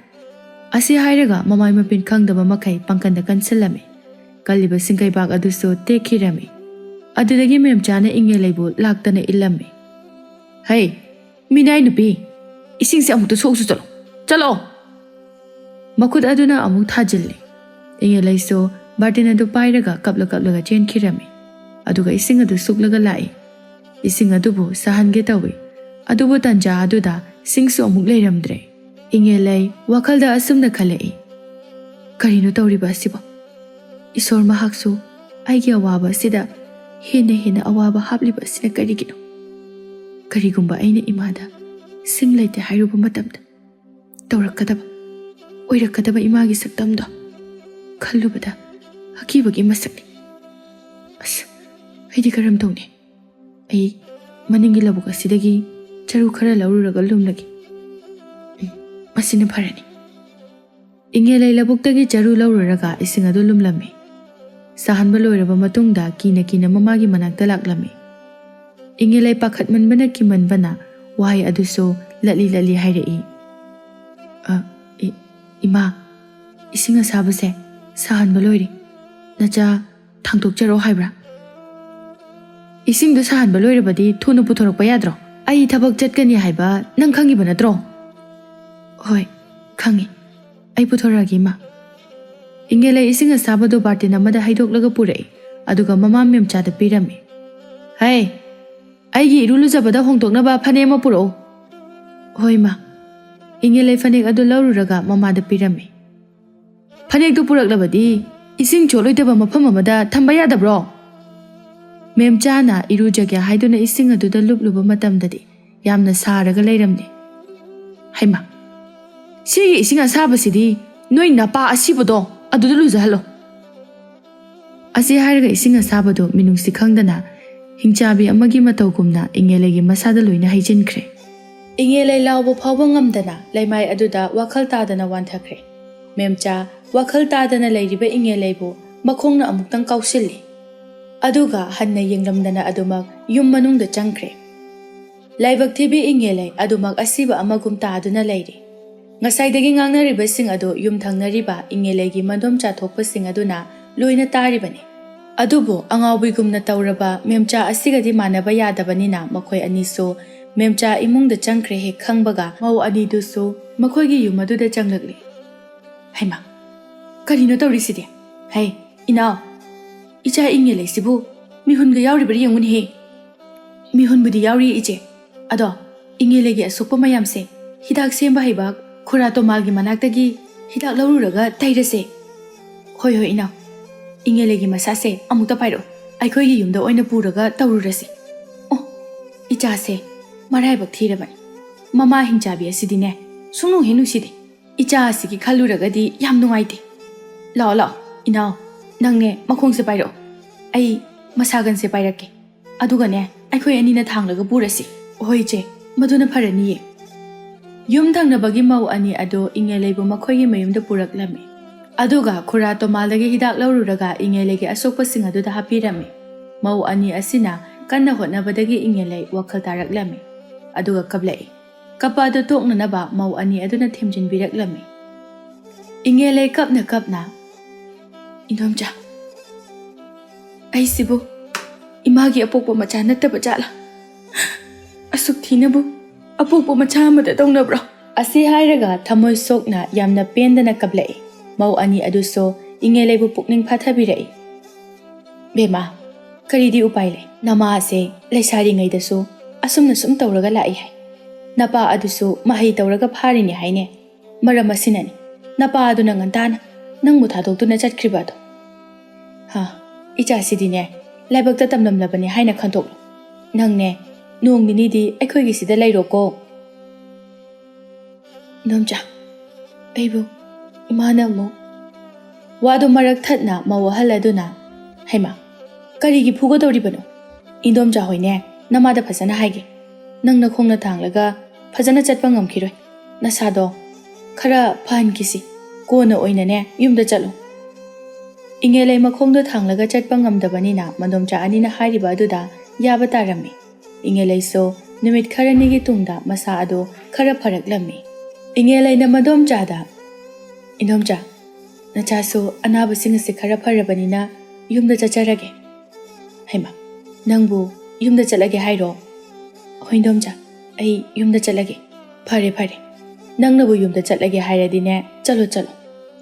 ꯑꯁꯤ ꯍꯥꯏꯔꯒ ꯃꯃꯥꯏ ꯃꯄꯤꯟ ꯈꯪꯗꯕ ꯃꯈꯩ ꯄꯥꯡꯀꯟꯗ ꯀꯟꯁꯤꯜꯂꯝꯃꯤ꯫ ꯀꯜꯂꯤꯕ ꯁꯤꯡꯒꯩꯕꯥꯛ ꯑꯗꯨꯁꯨ ꯇꯦꯛꯈꯤꯔꯝꯃꯤ꯫ ꯑꯗꯨꯗꯒꯤ ꯃꯦꯝꯆꯥꯅ ꯏꯉꯦꯂꯩꯕꯨ ꯂꯥꯛꯇꯅ ꯏꯜꯂꯝꯃꯤ꯫ "ꯍꯩ, ꯃꯤꯅꯥꯏ ꯅꯨꯄꯤ, ꯏꯁꯤꯡꯁꯦ ꯑꯃꯨꯛꯇ ꯁꯣꯛꯁꯨ ꯆꯠꯂꯣ꯫ ꯆꯠꯂꯣ!" ꯃꯈꯨꯠ ꯑꯗꯨꯅ ꯑꯃꯨꯛ ꯊꯥꯖꯤꯜꯂꯤ꯫ ꯏꯉꯦꯂꯩꯁꯨ ꯕꯥꯔꯇꯤꯟ ꯑꯗꯨ ꯄꯥꯏꯔꯒ ꯀꯞꯂ ꯀꯞꯂꯒ ꯆꯦꯟꯈꯤꯔꯝꯃꯤ꯫ ꯑꯗꯨꯒ ꯏꯁꯤꯡ ꯑꯗꯨ ꯁꯨꯛꯂꯒ ꯂꯥꯛꯏ꯫ ꯏꯁꯤꯡ ꯑꯗꯨꯕꯨ ꯁꯥꯍꯟꯒꯦ ꯇꯧꯏ꯫ ꯑꯗꯨꯕꯨ ꯇꯟꯖꯥ ꯑꯗꯨꯗ ꯁꯤꯡꯁꯨ ꯑꯃꯨꯛ ꯂꯩꯔꯝꯗ꯭ꯔꯦ꯫ ꯏꯉꯦꯂꯩ ꯋꯥꯈꯜꯗ ꯑꯁꯨꯝꯅ ꯈꯜꯂꯛꯏ, "ꯀꯔꯤꯅꯣ ꯇꯧꯔꯤꯕ ꯑꯁꯤꯕꯣ? ꯏꯁꯣꯔ ꯃꯍꯥꯛꯁꯨ ꯑꯩꯒꯤ ꯑꯋꯥꯕ ꯑꯁꯤꯗ ꯍꯦꯟꯅ ꯍꯦꯟꯅ ꯑꯋꯥꯕ ꯍꯥꯞꯂꯤꯕ ꯑꯁꯤꯅ ꯀꯔꯤꯒꯤꯅꯣ? ꯀꯔꯤꯒꯨꯝꯕ ꯑꯩꯅ ꯏꯃꯥꯗ ꯁꯤꯡ ꯂꯩꯇꯦ ꯍꯥꯏꯔꯨꯕ ꯃꯇꯝꯗ ꯇꯧꯔꯛꯀꯗꯕ, ꯑꯣꯏꯔꯛꯀꯗꯕ ꯏꯃꯥꯒꯤ ꯁꯛꯇꯝꯗꯣ ꯈꯜꯂꯨꯕꯗ ꯑꯀꯤꯕꯒꯤ ꯃꯁꯛꯅꯤ꯫ ꯑꯁ, ꯑꯩꯗꯤ ꯀꯔꯝ ꯇꯧꯅꯤ? ꯑꯩ ꯃꯅꯤꯡꯒꯤ ꯂꯧꯕꯨꯛ ꯑꯁꯤꯗꯒꯤ ꯆꯔꯨ ꯈꯔ ꯂꯧꯔꯨꯔꯒ ꯂꯨꯝꯂꯒꯦ꯫ ꯎꯝ, ꯃꯁꯤꯅ ꯐꯔꯅꯤ꯫" ꯏꯉꯦꯂꯩ ꯂꯧꯕꯨꯛꯇꯒꯤ ꯆꯔꯨ ꯂꯧꯔꯨꯔꯒ ꯏꯁꯤꯡ ꯑꯗꯨ ꯂꯨꯝꯂꯝꯃꯤ꯫ ꯁꯥꯍꯟꯕ ꯂꯣꯏꯔꯕ ꯃꯇꯨꯡꯗ ꯀꯤꯅ ꯀꯤꯅ ꯃꯃꯥꯒꯤ ꯃꯅꯥꯛꯇ ꯂꯥꯛꯂꯝꯃꯤ꯫ ꯏꯉꯦꯂꯩ ꯄꯥꯈꯠꯃꯟꯕꯅ ꯀꯤꯃꯟꯕꯅ ꯋꯥꯍꯩ ꯑꯗꯨꯁꯨ ꯂꯠꯂꯤ ꯂꯠꯂꯤ ꯍꯥꯏꯔꯛꯏ꯫ "ꯑ, ꯏ-, ꯏꯃꯥ, ꯏꯁꯤꯡ ꯑꯁꯥꯕꯁꯦ ꯁꯥꯍꯟꯕ ꯂꯣꯏꯔꯦ꯫ ꯅꯆꯥ ꯊꯥꯡꯗꯣꯛꯆꯔꯣ ꯍꯥꯏꯕ꯭ꯔꯥ?" "ꯏꯁꯤꯡꯗꯣ ꯁꯥꯍꯟꯕ ꯂꯣꯏꯔꯕꯗꯤ ꯊꯨꯅ ꯄꯨꯊꯣꯔꯛꯄ ꯌꯥꯗ꯭ꯔꯣ? ꯑꯩ ꯊꯕꯛ ꯆꯠꯀꯅꯤ ꯍꯥꯏꯕ ꯅꯪ ꯈꯪꯉꯤꯕ ꯅꯠꯇ꯭ꯔꯣ?" "ꯍꯣꯏ, ꯈꯪꯉꯤ꯫ ꯑꯩ ꯄꯨꯊꯣꯔꯛꯑꯒꯦ, ꯏꯃꯥ꯫" ꯏꯉꯦꯂꯩ ꯏꯁꯤꯡ ꯑꯁꯥꯕꯗꯨ ꯕꯥꯔꯇꯤꯟ ꯑꯃꯗ ꯍꯩꯗꯣꯛꯂꯒ ꯄꯨꯔꯛꯏ꯫ ꯑꯗꯨꯒ ꯃꯃꯥ ꯃꯦꯝꯆꯥꯗ ꯄꯤꯔꯝꯃꯤ꯫ "ꯍꯩ, ꯑꯩꯒꯤ ꯏꯔꯨ ꯂꯨꯖꯕꯗ ꯍꯣꯡꯗꯣꯛꯅꯕ ꯐꯅꯦꯛ ꯑꯃ ꯄꯨꯔꯛꯎ꯫" "ꯍꯣꯏ, ꯏꯃꯥ꯫" ꯏꯉꯦꯂꯩ ꯐꯅꯦꯛ ꯑꯗꯨ ꯂꯧꯔꯨꯔꯒ ꯃꯃꯥꯗ ꯄꯤꯔꯝꯃꯤ꯫ "ꯐꯅꯦꯛꯇꯨ ꯄꯨꯔꯛꯂꯕꯗꯤ ꯏꯁꯤꯡ ꯆꯣꯠꯂꯣꯏꯗꯕ ꯃꯐꯝ ꯑꯃꯗ ꯊꯝꯕ ꯌꯥꯗꯕ꯭ꯔꯣ?" ꯃꯦꯝꯆꯥꯅ ꯏꯔꯨꯖꯒꯦ ꯍꯥꯏꯗꯨꯅ ꯏꯁꯤꯡ ꯑꯗꯨꯗ ꯂꯨꯞꯂꯨꯕ ꯃꯇꯝꯗꯗꯤ ꯌꯥꯝꯅ ꯁꯥꯔꯒ ꯂꯩꯔꯝꯂꯦ꯫ "ꯍꯩꯃꯥ, ꯁꯤꯒꯤ ꯏꯁꯤꯡ ꯑꯁꯥꯕꯁꯤꯗꯤ ꯅꯣꯏ ꯅꯄꯥ ꯑꯁꯤꯕꯗꯣ ꯑꯗꯨꯗ ꯂꯨꯖꯍꯜꯂꯣ꯫" ꯑꯁꯤ ꯍꯥꯏꯔꯒ ꯏꯁꯤꯡ ꯑꯁꯥꯕꯗꯨ ꯃꯤꯅꯨꯡꯁꯤ ꯈꯪꯗꯅ ꯍꯤꯡꯆꯥꯕꯤ ꯑꯃꯒꯤ ꯃꯇꯧꯒꯨꯝꯅ ꯏꯉꯦꯂꯩꯒꯤ ꯃꯁꯥꯗ ꯂꯣꯏꯅ ꯍꯩꯖꯤꯟꯈ꯭ꯔꯦ꯫ ꯏꯉꯦꯂꯩ ꯂꯥꯎꯕ ꯐꯥꯎꯕ ꯉꯝꯗꯅ ꯂꯩꯃꯥꯏ ꯑꯗꯨꯗ ꯋꯥꯈꯜ ꯇꯥꯗꯅ ꯋꯥꯟꯊꯈ꯭ꯔꯦ꯫ ꯃꯦꯝꯆꯥ ꯋꯥꯈꯜ ꯇꯥꯗꯅ ꯂꯩꯔꯤꯕ ꯏꯉꯦꯂꯩꯕꯨ ꯃꯈꯣꯡꯅ ꯑꯃꯨꯛꯇꯪ ꯀꯥꯎꯁꯤꯜꯂꯤ꯫ ꯑꯗꯨꯒ ꯍꯟꯅ ꯌꯦꯡꯂꯝꯗꯅ ꯑꯗꯨꯃꯛ ꯌꯨꯝ ꯃꯅꯨꯡꯗ ꯆꯪꯈ꯭ꯔꯦ꯫ ꯂꯥꯏꯕꯛ ꯊꯤꯕꯤ ꯏꯉꯦꯂꯩ ꯑꯗꯨꯃꯛ ꯑꯁꯤꯕ ꯑꯃꯒꯨꯝ ꯇꯥꯗꯨꯅ ꯂꯩꯔꯤ꯫ ꯉꯁꯥꯏꯗꯒꯤ ꯉꯥꯡꯅꯔꯤꯕꯁꯤꯡ ꯑꯗꯨ ꯌꯨꯝ ꯊꯪꯅꯔꯤꯕ ꯏꯉꯦꯂꯩꯒꯤ ꯃꯗꯣꯝꯆꯥ ꯊꯣꯛꯄꯁꯤꯡ ꯑꯗꯨꯅ ꯂꯣꯏꯅ ꯇꯥꯔꯤꯕꯅꯤ꯫ ꯑꯗꯨꯕꯨ ꯑꯉꯥꯎꯕꯤꯒꯨꯝꯅ ꯇꯧꯔꯕ ꯃꯦꯝꯆꯥ ꯑꯁꯤꯒꯗꯤ ꯃꯥꯟꯅꯕ ꯌꯥꯗꯕꯅꯤꯅ ꯃꯈꯣꯏ ꯑꯅꯤꯁꯨ ꯃꯦꯝꯆꯥ ꯏꯃꯨꯡꯗ ꯆꯪꯈ꯭ꯔꯦ ꯍꯦꯛ ꯈꯪꯕꯒ ꯃꯧ ꯑꯅꯤꯗꯨꯁꯨ ꯃꯈꯣꯏꯒꯤ ꯌꯨꯝ ꯑꯗꯨꯗ ꯆꯪꯂꯛꯂꯤ꯫ ꯍꯩꯃꯥ, ꯀꯔꯤꯅꯣ ꯇꯧꯔꯤꯁꯤꯗꯤ? ꯍꯩ, ꯏꯅꯥꯎ, ꯏꯆꯥ ꯏꯉꯦꯂꯩꯁꯤꯕꯨ ꯃꯤꯍꯨꯟꯒ ꯌꯥꯎꯔꯤꯕ꯭ꯔꯥ ꯌꯦꯡꯉꯨꯅꯦꯍꯦ꯫ ꯃꯤꯍꯨꯟꯕꯨꯗꯤ ꯌꯥꯎꯔꯤ ꯏꯆꯦ꯫ ꯑꯗꯣ ꯏꯉꯦꯂꯩꯒꯤ ꯑꯁꯣꯛꯄ ꯃꯌꯥꯝꯁꯦ ꯍꯤꯗꯥꯛ ꯁꯦꯝꯕ ꯍꯩꯕ ꯈꯨꯔꯥ ꯇꯣꯃꯥꯜꯒꯤ ꯃꯅꯥꯛꯇꯒꯤ ꯍꯤꯗꯥꯛ ꯂꯧꯔꯨꯔꯒ ꯇꯩꯔꯁꯦ꯫ ꯍꯣꯏ, ꯍꯣꯏ, ꯏꯅꯥꯎ꯫ ꯏꯉꯦꯂꯩꯒꯤ ꯃꯁꯥꯁꯦ ꯑꯃꯨꯛꯇ ꯄꯥꯏꯔꯛꯑꯣ꯫ ꯑꯩꯈꯣꯏꯒꯤ ꯌꯨꯝꯗ ꯑꯣꯏꯅ ꯄꯨꯔꯒ ꯇꯧꯔꯨꯔꯁꯤ꯫ ꯑꯣ, ꯏꯆꯥꯁꯦ ꯃꯔꯥꯏꯕꯛ ꯊꯤꯔꯕꯅꯤ꯫ ꯃꯃꯥ ꯍꯤꯡꯆꯥꯕꯤ ꯑꯁꯤꯗꯤꯅꯦ ꯁꯨꯡꯅꯨꯡ ꯍꯦꯛ ꯅꯨꯡꯁꯤꯗꯦ꯫ ꯏꯆꯥ ꯑꯁꯤꯒꯤ ꯈꯜꯂꯨꯔꯒꯗꯤ ꯌꯥꯝ ꯅꯨꯡꯉꯥꯏꯇꯦ꯫ ꯂꯥꯛꯑꯣ, ꯂꯥꯛꯑꯣ, ꯏꯅꯥꯎ, ꯅꯪꯅꯦ ꯃꯈꯣꯡꯁꯦ ꯄꯥꯏꯔꯛꯑꯣ꯫ ꯑꯩ ꯃꯁꯥꯒꯟꯁꯦ ꯄꯥꯏꯔꯛꯀꯦ꯫ ꯑꯗꯨꯒꯅꯦ, ꯑꯩꯈꯣꯏ ꯑꯅꯤꯅ ꯊꯥꯡꯂꯒ ꯄꯨꯔꯁꯤ꯫ ꯍꯣꯏ, ꯏꯆꯦ, ꯃꯗꯨꯅ ꯐꯔꯅꯤꯌꯦ꯫ ꯌꯨꯝ ꯊꯪꯅꯕꯒꯤ ꯃꯧ ꯑꯅꯤ ꯑꯗꯨ ꯏꯉꯦꯂꯩꯕꯨ ꯃꯈꯣꯏꯒꯤ ꯃꯌꯨꯝꯗ ꯄꯨꯔꯛꯂꯝꯃꯤ꯫ ꯑꯗꯨꯒ ꯈꯨꯔꯥ ꯇꯣꯃꯥꯜꯗꯒꯤ ꯍꯤꯗꯥꯛ ꯂꯧꯔꯨꯔꯒ ꯏꯉꯦꯂꯩꯒꯤ ꯑꯁꯣꯛꯄꯁꯤꯡ ꯑꯗꯨꯗ ꯍꯥꯞꯄꯤꯔꯝꯃꯤ꯫ ꯃꯧ ꯑꯅꯤ ꯑꯁꯤꯅ ꯀꯟꯅ ꯍꯣꯠꯅꯕꯗꯒꯤ ꯏꯉꯦꯂꯩ ꯋꯥꯈꯜ ꯇꯥꯔꯛꯂꯝꯃꯤ꯫ ꯑꯗꯨꯒ ꯀꯞꯂꯛꯏ꯫ ꯀꯞꯄ ꯑꯗꯨ ꯇꯣꯛꯅꯅꯕ ꯃꯧ ꯑꯅꯤ ꯑꯗꯨꯅ ꯊꯦꯝꯖꯤꯟꯕꯤꯔꯛꯂꯝꯃꯤ꯫ ꯏꯉꯦꯂꯩ ꯀꯞꯅ ꯀꯞꯅ, "ꯏꯟꯗꯣꯝꯆꯥ, ꯑꯩꯁꯤꯕꯨ ꯏꯃꯥꯒꯤ ꯑꯄꯣꯛꯄ ꯃꯆꯥ ꯅꯠꯇꯕ ꯖꯥꯠꯂꯥ? ꯑꯁꯨꯛ ꯊꯤꯅꯕꯨ ꯑꯄꯣꯛꯄ ꯃꯆꯥ ꯑꯃꯗ ꯇꯧꯅꯕ꯭ꯔꯣ?" ꯑꯁꯤ ꯍꯥꯏꯔꯒ ꯊꯃꯣꯏ ꯁꯣꯛꯅ ꯌꯥꯝꯅ ꯄꯦꯟꯗꯅ ꯀꯞꯂꯛꯏ꯫ ꯃꯧ ꯑꯅꯤ ꯑꯗꯨꯁꯨ ꯏꯉꯦꯂꯩꯕꯨ ꯄꯨꯛꯅꯤꯡ ꯐꯥꯊꯕꯤꯔꯛꯏ꯫ "ꯕꯦꯝꯃ, ꯀꯔꯤꯗꯤ ꯎꯄꯥꯏ ꯂꯩ? ꯅꯃꯥ ꯑꯁꯦ ꯂꯩꯁꯥꯔꯤꯉꯩꯗꯁꯨ ꯑꯁꯨꯝꯅ ꯁꯨꯝ ꯇꯧꯔꯒ ꯂꯥꯛꯏ ꯍꯥꯏ꯫ ꯅꯄꯥ ꯑꯗꯨꯁꯨ ꯃꯍꯩ ꯇꯧꯔꯒ ꯐꯥꯔꯤꯅꯤ ꯍꯥꯏꯅꯦ꯫ ꯃꯔꯝ ꯑꯁꯤꯅꯅꯤ ꯅꯄꯥ ꯑꯗꯨꯅ ꯉꯟꯇꯥꯅ ꯅꯪꯕꯨ ꯊꯥꯗꯣꯛꯇꯨꯅ ꯆꯠꯈ꯭ꯔꯤꯕ ꯑꯗꯣ꯫ ꯍꯥ, ꯏꯆꯥꯁꯤꯗꯤꯅꯦ ꯂꯥꯏꯕꯛꯇ ꯇꯝꯂꯝꯂꯕꯅꯤ ꯍꯥꯏꯅ ꯈꯟꯗꯣꯛꯂꯣ꯫ ꯅꯪꯅꯦ ꯅꯣꯡ ꯅꯤꯅꯤꯗꯤ ꯑꯩꯈꯣꯏꯒꯤꯁꯤꯗ ꯂꯩꯔꯣꯀꯣ꯫" "ꯏꯟꯗꯣꯝꯆꯥ, ꯑꯩꯕꯨ ꯏꯃꯥꯅ ꯑꯃꯨꯛ" ꯋꯥꯗꯨ ꯃꯔꯛ ꯊꯠꯅ ꯃꯧ ꯑꯍꯜ ꯑꯗꯨꯅ "ꯍꯩꯃꯥ, ꯀꯔꯤꯒꯤ ꯐꯨꯒꯗꯧꯔꯤꯕꯅꯣ? ꯏꯟꯗꯣꯝꯆꯥ ꯍꯣꯏꯅꯦ, ꯅꯃꯥꯗ ꯐꯖꯅ ꯍꯥꯏꯒꯦ꯫ ꯅꯪꯅ ꯈꯣꯡꯅ ꯊꯥꯡꯂꯒ ꯐꯖꯅ ꯆꯠꯄ ꯉꯝꯈꯤꯔꯣꯏ꯫ ꯅꯁꯥꯗꯣ ꯈꯔ ꯐꯍꯟꯈꯤꯁꯤ꯫ ꯀꯣꯟꯅ ꯑꯣꯏꯅꯅꯦ ꯌꯨꯝꯗ ꯆꯠꯂꯨ꯫" ꯏꯉꯦꯂꯩ ꯃꯈꯣꯡꯗꯣ ꯊꯥꯡꯂꯒ ꯆꯠꯄ ꯉꯝꯗꯕꯅꯤꯅ ꯃꯗꯣꯝꯆꯥ ꯑꯅꯤꯅ ꯍꯥꯏꯔꯤꯕ ꯑꯗꯨꯗ ꯌꯥꯕ ꯇꯥꯔꯝꯃꯤ꯫ ꯏꯉꯦꯂꯩꯁꯨ ꯅꯨꯃꯤꯠ ꯈꯔꯅꯤꯒꯤ ꯇꯨꯡꯗ ꯃꯁꯥ ꯑꯗꯨ ꯈꯔ ꯐꯔꯛꯂꯝꯃꯤ꯫ ꯏꯉꯦꯂꯩꯅ ꯃꯗꯣꯝꯆꯥꯗ, "ꯏꯟꯗꯣꯝꯆꯥ, ꯅꯆꯥꯁꯨ ꯑꯅꯥꯕꯁꯤꯡ ꯑꯁꯤ ꯈꯔ ꯐꯔꯕꯅꯤꯅ ꯌꯨꯝꯗ ꯆꯠꯆꯔꯒꯦ꯫" "ꯍꯩꯃꯥ, ꯅꯪꯕꯨ ꯌꯨꯝꯗ ꯆꯠꯂꯒꯦ ꯍꯥꯏꯔꯣ?" "ꯍꯣꯏ ꯏꯟꯗꯣꯝꯆꯥ, ꯑꯩ ꯌꯨꯝꯗ ꯆꯠꯂꯒꯦ꯫" "ꯐꯔꯦ, ꯐꯔꯦ꯫ ꯅꯪꯅꯕꯨ ꯌꯨꯝꯗ ꯆꯠꯂꯒꯦ ꯍꯥꯏꯔꯗꯤꯅꯦ, ꯆꯠꯂꯣ, ꯆꯠꯂꯣ꯫"